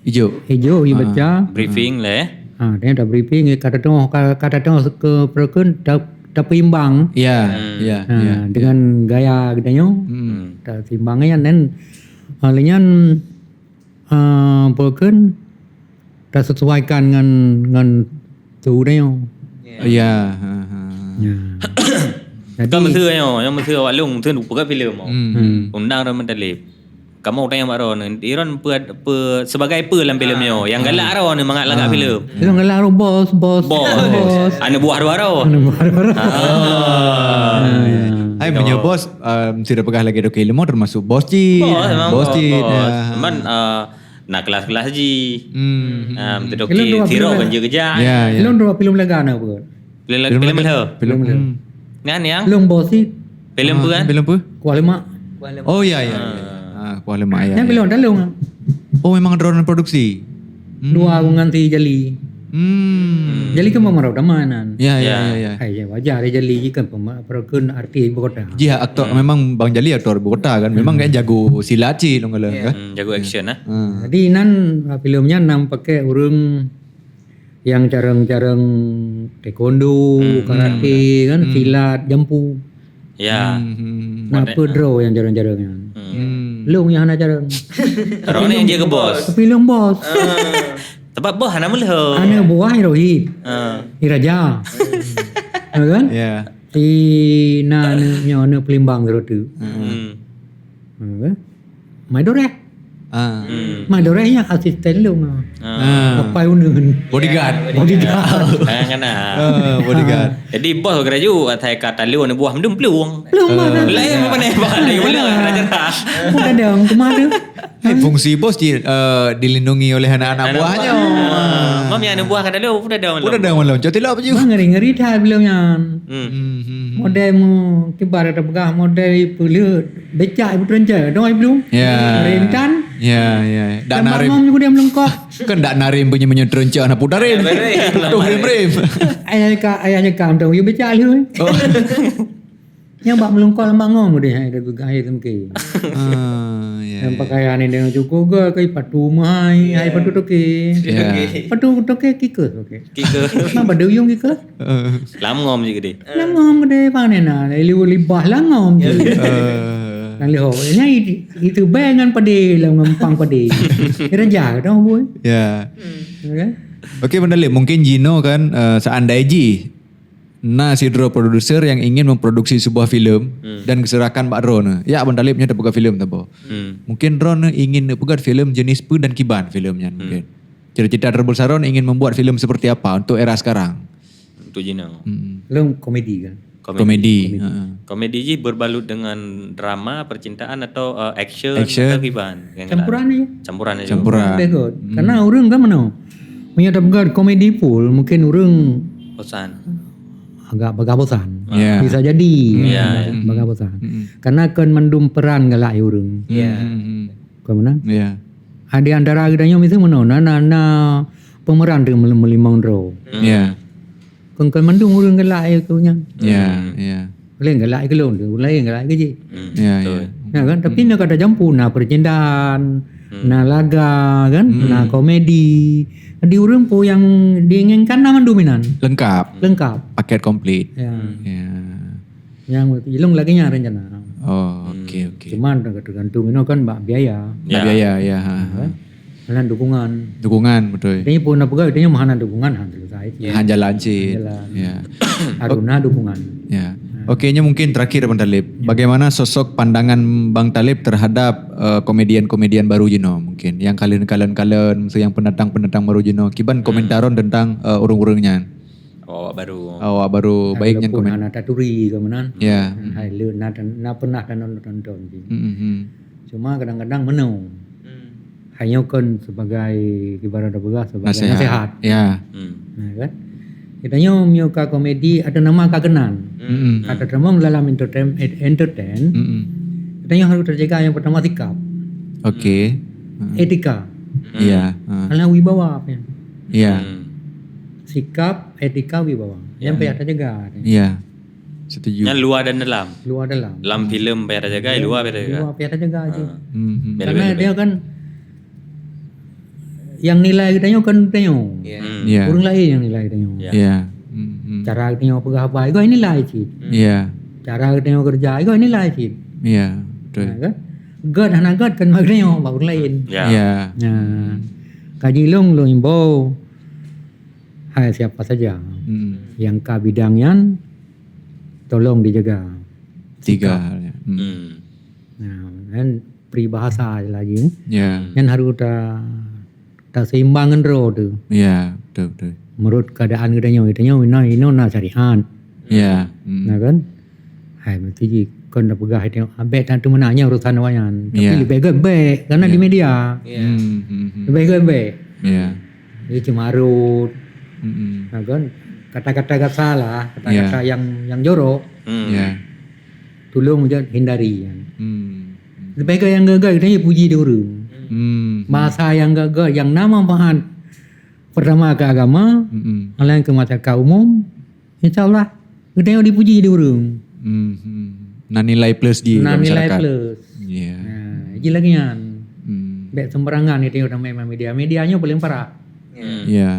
Ijo. Ijo, ijo baca. Briefing lah, eh. Ha, dia dah briefing, kata tengok, ka-, kata tengok ke broken, ta-, tapeimbang. Ya, ya, ha, ya, dengan gaya kita nyo. Hmm. Taseimbang kan, dan hal nyan, ah, broken tasesuaikan ngan, ngan tu dia nyo. Ya, ha, ha, ha. Ya. Jadi, kan mesti nyo, yang mesti awak long, mesti buka filem. Hmm. Undang orang Mandalib. Kamu tanya bak droeneuh, droeneuh pe, pe, sebagai pe lam filem nyoe? Yang galak droeneuh mangat lagak filem. Yang galak droeneuh bos, bos. Bos. Bos. Aneuk buah droeneuh. Aneuk buah droeneuh. Ah. Hai, meunyoe bos, em, sudah peugah lagi Toke Limo termasuk bos cit. Bos, memang bos cit, bos. Ya. Cuman, eh, na kelas-kelas ji. Hmm. Em, tu Toke Limo sirok kan je kejak. Ya, ya. Ilong dua filem laga na apa? Filem, filem lha. Filem lha. Hmm. Nyan yang? Long bos cit. Filem apa kan? Filem apa? Kuah lemak. Oh, ya, ya, ya. Ah, Kuah Lemak, ya. Nyan belum dah long. Oh, memang droeneuh produksi. Hmm. Dua ngon si Jali. Hmm. Jali kan pemeran utama nan. Ya, ya, ya, ya. Hai, ya, wajar dia Jali kan pema-, perakun artis ibu kota. Ji aktor, memang Bang Jali aktor ibu kota kan. Memang kan jago silat cit long galak kan. Hmm, jago action, ah. Hmm. Jadi nan, ah, filem nyan nan pakai ureueng yang careng-careng taekwondo, karate kan, silat, jampu. Ya. Hmm, hmm, hmm. Nah, apa draw yang careng-careng nyan? Hmm. Long yang hana careng. Droeneuh yang jaga bos. Tapi long bos. Ah. Sebab bos hana meuleuho. Aneuk buah Rohit. Ah. Iraja. Ya kan? Ya. Si na aneuk nyoe aneuk Pelimbang tu. Hmm. Ya kan? Mai Doreh. Ah. Hmm. Mai Doreh nyan asisten long. Ah. Apai uneun. Bodyguard. Bodyguard. Kan, kan, ah. Ah, bodyguard. Jadi bos geura ju asai ka talu aneuk buah mendung plueng. Plueng. Lain apa ni? Bukan ada. Bukan ada. Kemana? Eh, fungsi bos di, eh, dilindungi oleh anak-anak buahnya. Ah. Mam yang aneuk buah ka talu pun ada malam. Pun ada malam. Jadi lah apa je? Ngeri-ngeri dah belum nyan. Hmm. Hmm, hmm, hmm. Model mu kibar ada peugah model peuleuet. Becak ibu terenca, dong ai belum? Ya. Rentan. Ya, ya. Dak narim. Ngom juga dia melengkok. Kan dak narim punya meunyoe terenca na putarim. Betul. Tuh rim-rim. Ayah ka, ayahnya kam tu, you becak lu. Oh. Yang bak melengkok lambang ngom deh, hai dah gugah air tu mungkin. Ah, ya. Yang pakaian ni dengan cukup ga, kai patu mai, hai patu toke. Ya. Patu toke kike, oke. Kike. Apa duyung kike? Eh. Lam ngom je gede. Lam ngom gede, panen na, liwat libah lam ngom je. Eh. Nang liho, nya itu, itu bai ngan pade lam ngempang pade. Kira jahat dong, boy. Ya. Hmm. Ya kan? Oke, Bang Dalib, mungkin jinoe kan, eh, seandai ji na sidroe produser yang ingin memproduksi sebuah filem dan diserahkan bak droeneuh. Ya, Bang Dalib nyoe tapeugah filem tabo. Hmm. Mungkin droeneuh ingin neupeugah filem jenis peue dan kiban filem nyan mungkin. Cita-cita Tribulsaron ingin membuat filem seperti apa untuk era sekarang? Untuk jinoe. Hmm. Lom komedi kan? Komedi. Komedi. Heeh. Komedi jih berbalut dengan drama, percintaan atau, eh, action, atau kiban? Campuran aja. Campuran aja. Campuran. Bagus. Hmm. Karena ureueng kan mana? Meunyoe tapeugah komedi full, mungkin ureueng Bosan. Agak bagah bosan. Ya. Bisa jadi. Ya. Bagah bosan. Mm-mm. Karena kan mandum peran galak ureuëng. Ya. Mm-mm. Kau menang? Ya. Di antara kita nyoe mesti mana? Na, na, na pemeran tu mel-, melimong droe. Ya. Kan, kan mandum ureuëng galak ya kau nyan. Ya, ya. Lain galak ke lôn tu, lain galak ke jih. Ya, ya. Ya kan? Tapi nak kata jampu, na percindaan, na laga kan, na komedi. Di ureuëng pun yang diinginkan na mandum inan. Lengkap. Lengkap. Paket komplit. Ya. Ya. Yang ilong lagi nya rencana. Oh, okey, okey. Cuman tergantung ino kan bak biaya. Bak biaya, ya. Ha, ha. Kan? Hana dukungan. Dukungan, betul. Dia pun nak peugah, dia mah hana dukungan, ha, selesai. Ya. Han jalan cit. Jalan. Ya. Haruna dukungan. Ya. Okey, ini mungkin terakhir Abang Talib. Bagaimana sosok pandangan Bang Talib terhadap eh, komedian-komedian baru jinoe mungkin yang kalen-kalen-kalen, mesti yang pendatang-pendatang baru jinoe. Kiban komentaron tentang eh, ureuëng-ureuëng nyan. Awak baru. Awak baru baik nyan komen. Hana taturi ke meunan. Ya. Hai le na, na pernah tonton sih. Hmm. Cuma kadang-kadang meunoe. Hanyoe kan sebagai ibarat peugah sebagai nasihat. Ya. Nah, kan? Kita nyoe mioka komedi ada nama ka kenan. Hmm. Kata teman dalam entertain, entertain. Hmm. Kita nyoe harus terjaga yang pertama sikap. Okey. Etika. Ya. Ha. Karena wibawa apa ya? Ya. Sikap, etika, wibawa. Yang payah terjaga. Ya. Setuju. Nyan luar dan dalam. Luar dalam. Dalam filem payah terjaga, luar payah terjaga. Luar payah terjaga je. Hmm. Karena dia kan yang nilai kita nyoe kan kita nyoe. Ya. Ureuëng lain yang nilai kita nyoe. Ya. Cara kita nyoe peugah haba, itu nilai cit. Ya. Cara kita nyoe kerja, itu nilai cit. Ya, betul. Nah, kan? Gét hana gét kan mak kita nyoe bak ureuëng lain. Ya. Ya. Nah, kaji long long imbau hai siapa saja yang ka bidang nyan tolong dijaga. Tiga. Sikap. Ya. Hmm. Nah, kan peribahasa lagi. Ya. Nyan harus ta, ta seimbang ngon droe tu. Ya, betul betul. Menurut keadaan kita nyoe, kita nyoe ino, ino na syariat. Ya. Hmm. Nah kan? Hai mesti ji kon dah peugah itu abek tak tu menanya urusan awak nyan. Tapi lebih gembek karena di media. Ya. Hmm, hmm, hmm. Lebih gembek. Ya. Jadi cemarut. Hmm. Nah kan? Kata-kata kasar lah, kata-kata yang yang jorok. Hmm. Ya. Tolong je hindari. Hmm. Lebih ke yang gagal kita puji di ureuëng. Hmm. Bahasa yang gagal yang nama manfaat pertama ke agama, hmm, lain ke masyarakat umum, insya Allah kita yang dipuji di ureuëng. Hmm. Hmm. Nah nilai plus di masyarakat. Nah nilai plus. Ya. Nah, jadi lagi nyan. Hmm. Bek sembarangan kita yang main media. Media nyoe paling parah. Ya. Ya.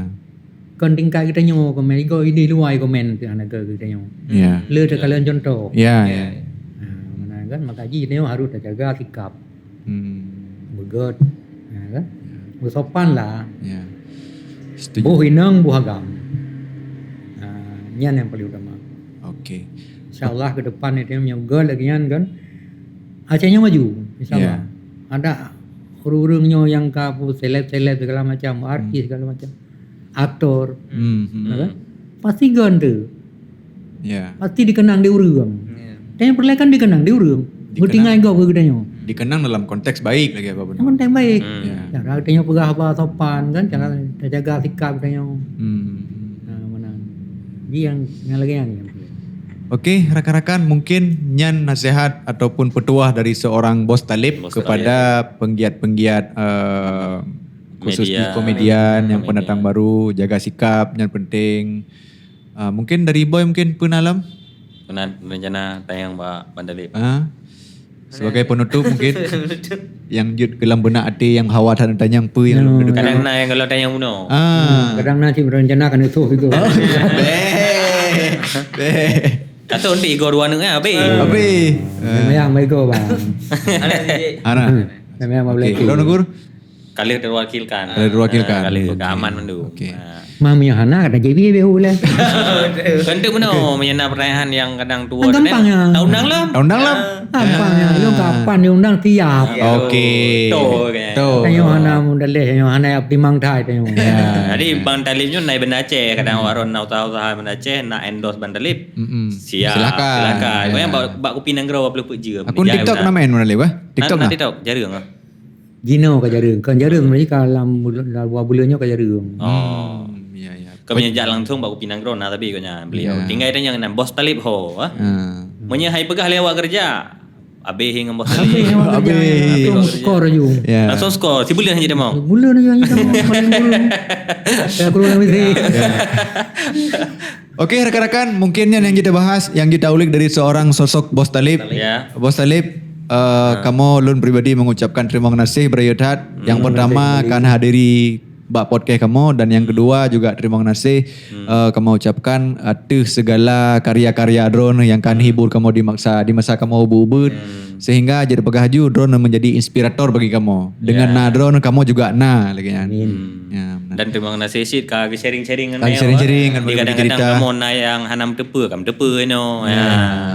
Kon tingkat kita nyoe komen, igo di luar komen tu anak kita nyoe. Ya. Le terkalian contoh. Ya, ya. Ha, mana kan maka ji kita nyoe harus terjaga sikap. Hmm. Begot. Ha, kan? Bersopan lah. Ya. Setuju. Boh inong, boh agam. Ha, nyan yang paling utama. Okey. InsyaAllah ke depan ni tengok nyoe lagi nyan kan. Aceh nyoe maju, insyaAllah. Ya. Ada ureuëng-ureuëng nyoe yang ka seleb-seleb segala macam, artis segala macam. Aktor. Hmm, hmm. Ya kan? Pasti gön tu. Ya. Pasti dikenang di ureuëng. Ya. Dan yang perlu kan dikenang di ureuëng. Dikenang. Bertinggai gop ke kita nyoe. Dikenang dalam konteks baik lagi apa benar. Konteks baik. Hmm. Ya. Cara kita nyoe peugah haba sopan kan, cara terjaga sikap kita nyoe. Hmm. Nah, mana? Jadi yang yang lagi yang. Okey, rakan-rakan, mungkin nyan nasihat ataupun petuah dari seorang Bos Talib kepada penggiat-penggiat eh, khusus di komedian yang pendatang baru, jaga sikap nyan penting. Ah, mungkin dari Boy mungkin pernah lam? Pernah rencana tayang bak Bandar Lip. Ah, sebagai penutup mungkin yang jut dalam benak hati yang hawa that tanyang apa yang dudukan. Kadang na yang kalau tayang bunoe. Ah. Kadang na cik rencana kan itu itu. Beh. Beh. Atau nanti igor dua aneuk kan habis. Habis. Memang baik bang. Ana. Memang boleh. Okey, Negur. Kalau terwakilkan. Kalau terwakilkan. Ah, kalau keaman mandu. Okey. Ah. Mami hana kata J B B U lah. Tentu meno menyana pertanyaan yang kadang tua. Gampang ya. Tahu undang lah. Tahu undang lah. Gampang ya. Lu kapan diundang tiap. Okey. Tahu kan. Tahu. Ayo hana mudaleh, ayo hana ya timang thai tengok. Ya. Jadi Bang Talib nyoe naik benda Aceh, kadang waron nak usaha-usaha benda Aceh, nak endorse Bang Talib. Siap. Silakan. Silakan. Kau yang bak, bak kopi nanggroe dua puluh pet je. Akun TikTok nama yang Bang Talib eh? TikTok nah. TikTok jarang ah. Jinoe ka jareueng. Kon jareueng, meunyoe ka lam buleuen, lam dua buleuen nyoe ka jareueng. Oh. Hmm, ya, ya. Tapi nyan jak langsung bak kupi nanggroe na tapi kok nyan beliau. Ya. Tinggai tanyong nan Bos Talib ho, ah. Ah. Meunyoe hai peugah lé awak keureuja, habéh ngon Bos Habéh Talib. ngon Bos Talib. Habéh Langsung ngon Bos Talib. skor aju. Ya. Langsung skor. Si buleuen hanya dia mau. Buleuen aju hanya dia mau. Paling buleuen. Ya, keluar dari sini. Oke, rekan-rekan, mungkin nyan yang kita bahas, yang kita ulik dari seorang sosok Bos Talib. Ya. Bos Talib, uh, kamu lôn pribadi mengucapkan terima kasih beurayeuk that. Yang pertama kan hadiri bak podcast kamu, dan yang kedua juga terima kasih uh, kamu ucapkan ateuh segala karya-karya droeneuh yang kan hibur kamu di masa di masa kamu ubit-ubit, sehingga jadi peugah aju droeneuh menjadi inspirator bagi kamu. Dengan Ya. Na droeneuh kamu juga na lagi kan. Ya, benar. Dan terima kasih cit ka sharing-sharing Ka sharing-sharing ngan bagi Kadang-kadang cerita. Kamu na yang hana meuteupeu, kamu teupeu inoe. Ya.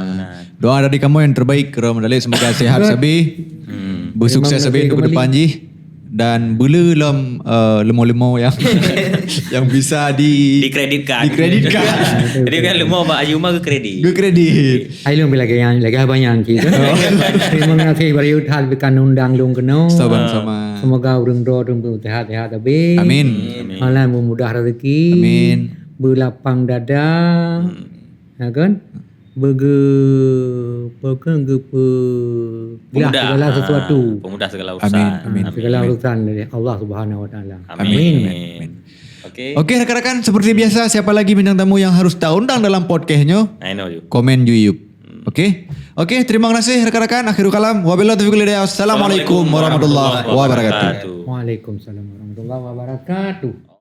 Benar. Doa dari kamu yang terbaik kepada Mudalib, semoga sehat sabe. Bersukses sabe untuk ke depan jih. Dan bela lom uh, lemo-lemo yang yang bisa di Dikreditkan. Dikreditkan. Jadi kan lemo bak Ayuma ke kredit. Ke kredit. Hai lôn bila gaya lagi banyak cik. Terima kasih bari uthal bikan undang lôn kena. Sama-sama. Semoga urang dua urang sehat-sehat habis. Amin. Allah memudah rezeki. Amin. Berlapang dada. Ya kan? Bege pekan gepe Pemudah. segala sesuatu. Ah, pemudah segala urusan. Amin, amin. Segala urusan dari Allah Subhanahu Wa Taala. Amin. Oke. Oke rekan-rekan, seperti biasa, siapa lagi bintang tamu yang harus taundang dalam podcast nyoe? I know you. Komen ju yub. Oke. Oke, terima kasih rekan-rekan. Akhirul kalam. Wabillahi taufiq wal hidayah. Assalamualaikum warahmatullahi wabarakatuh. Waalaikumsalam warahmatullahi wabarakatuh.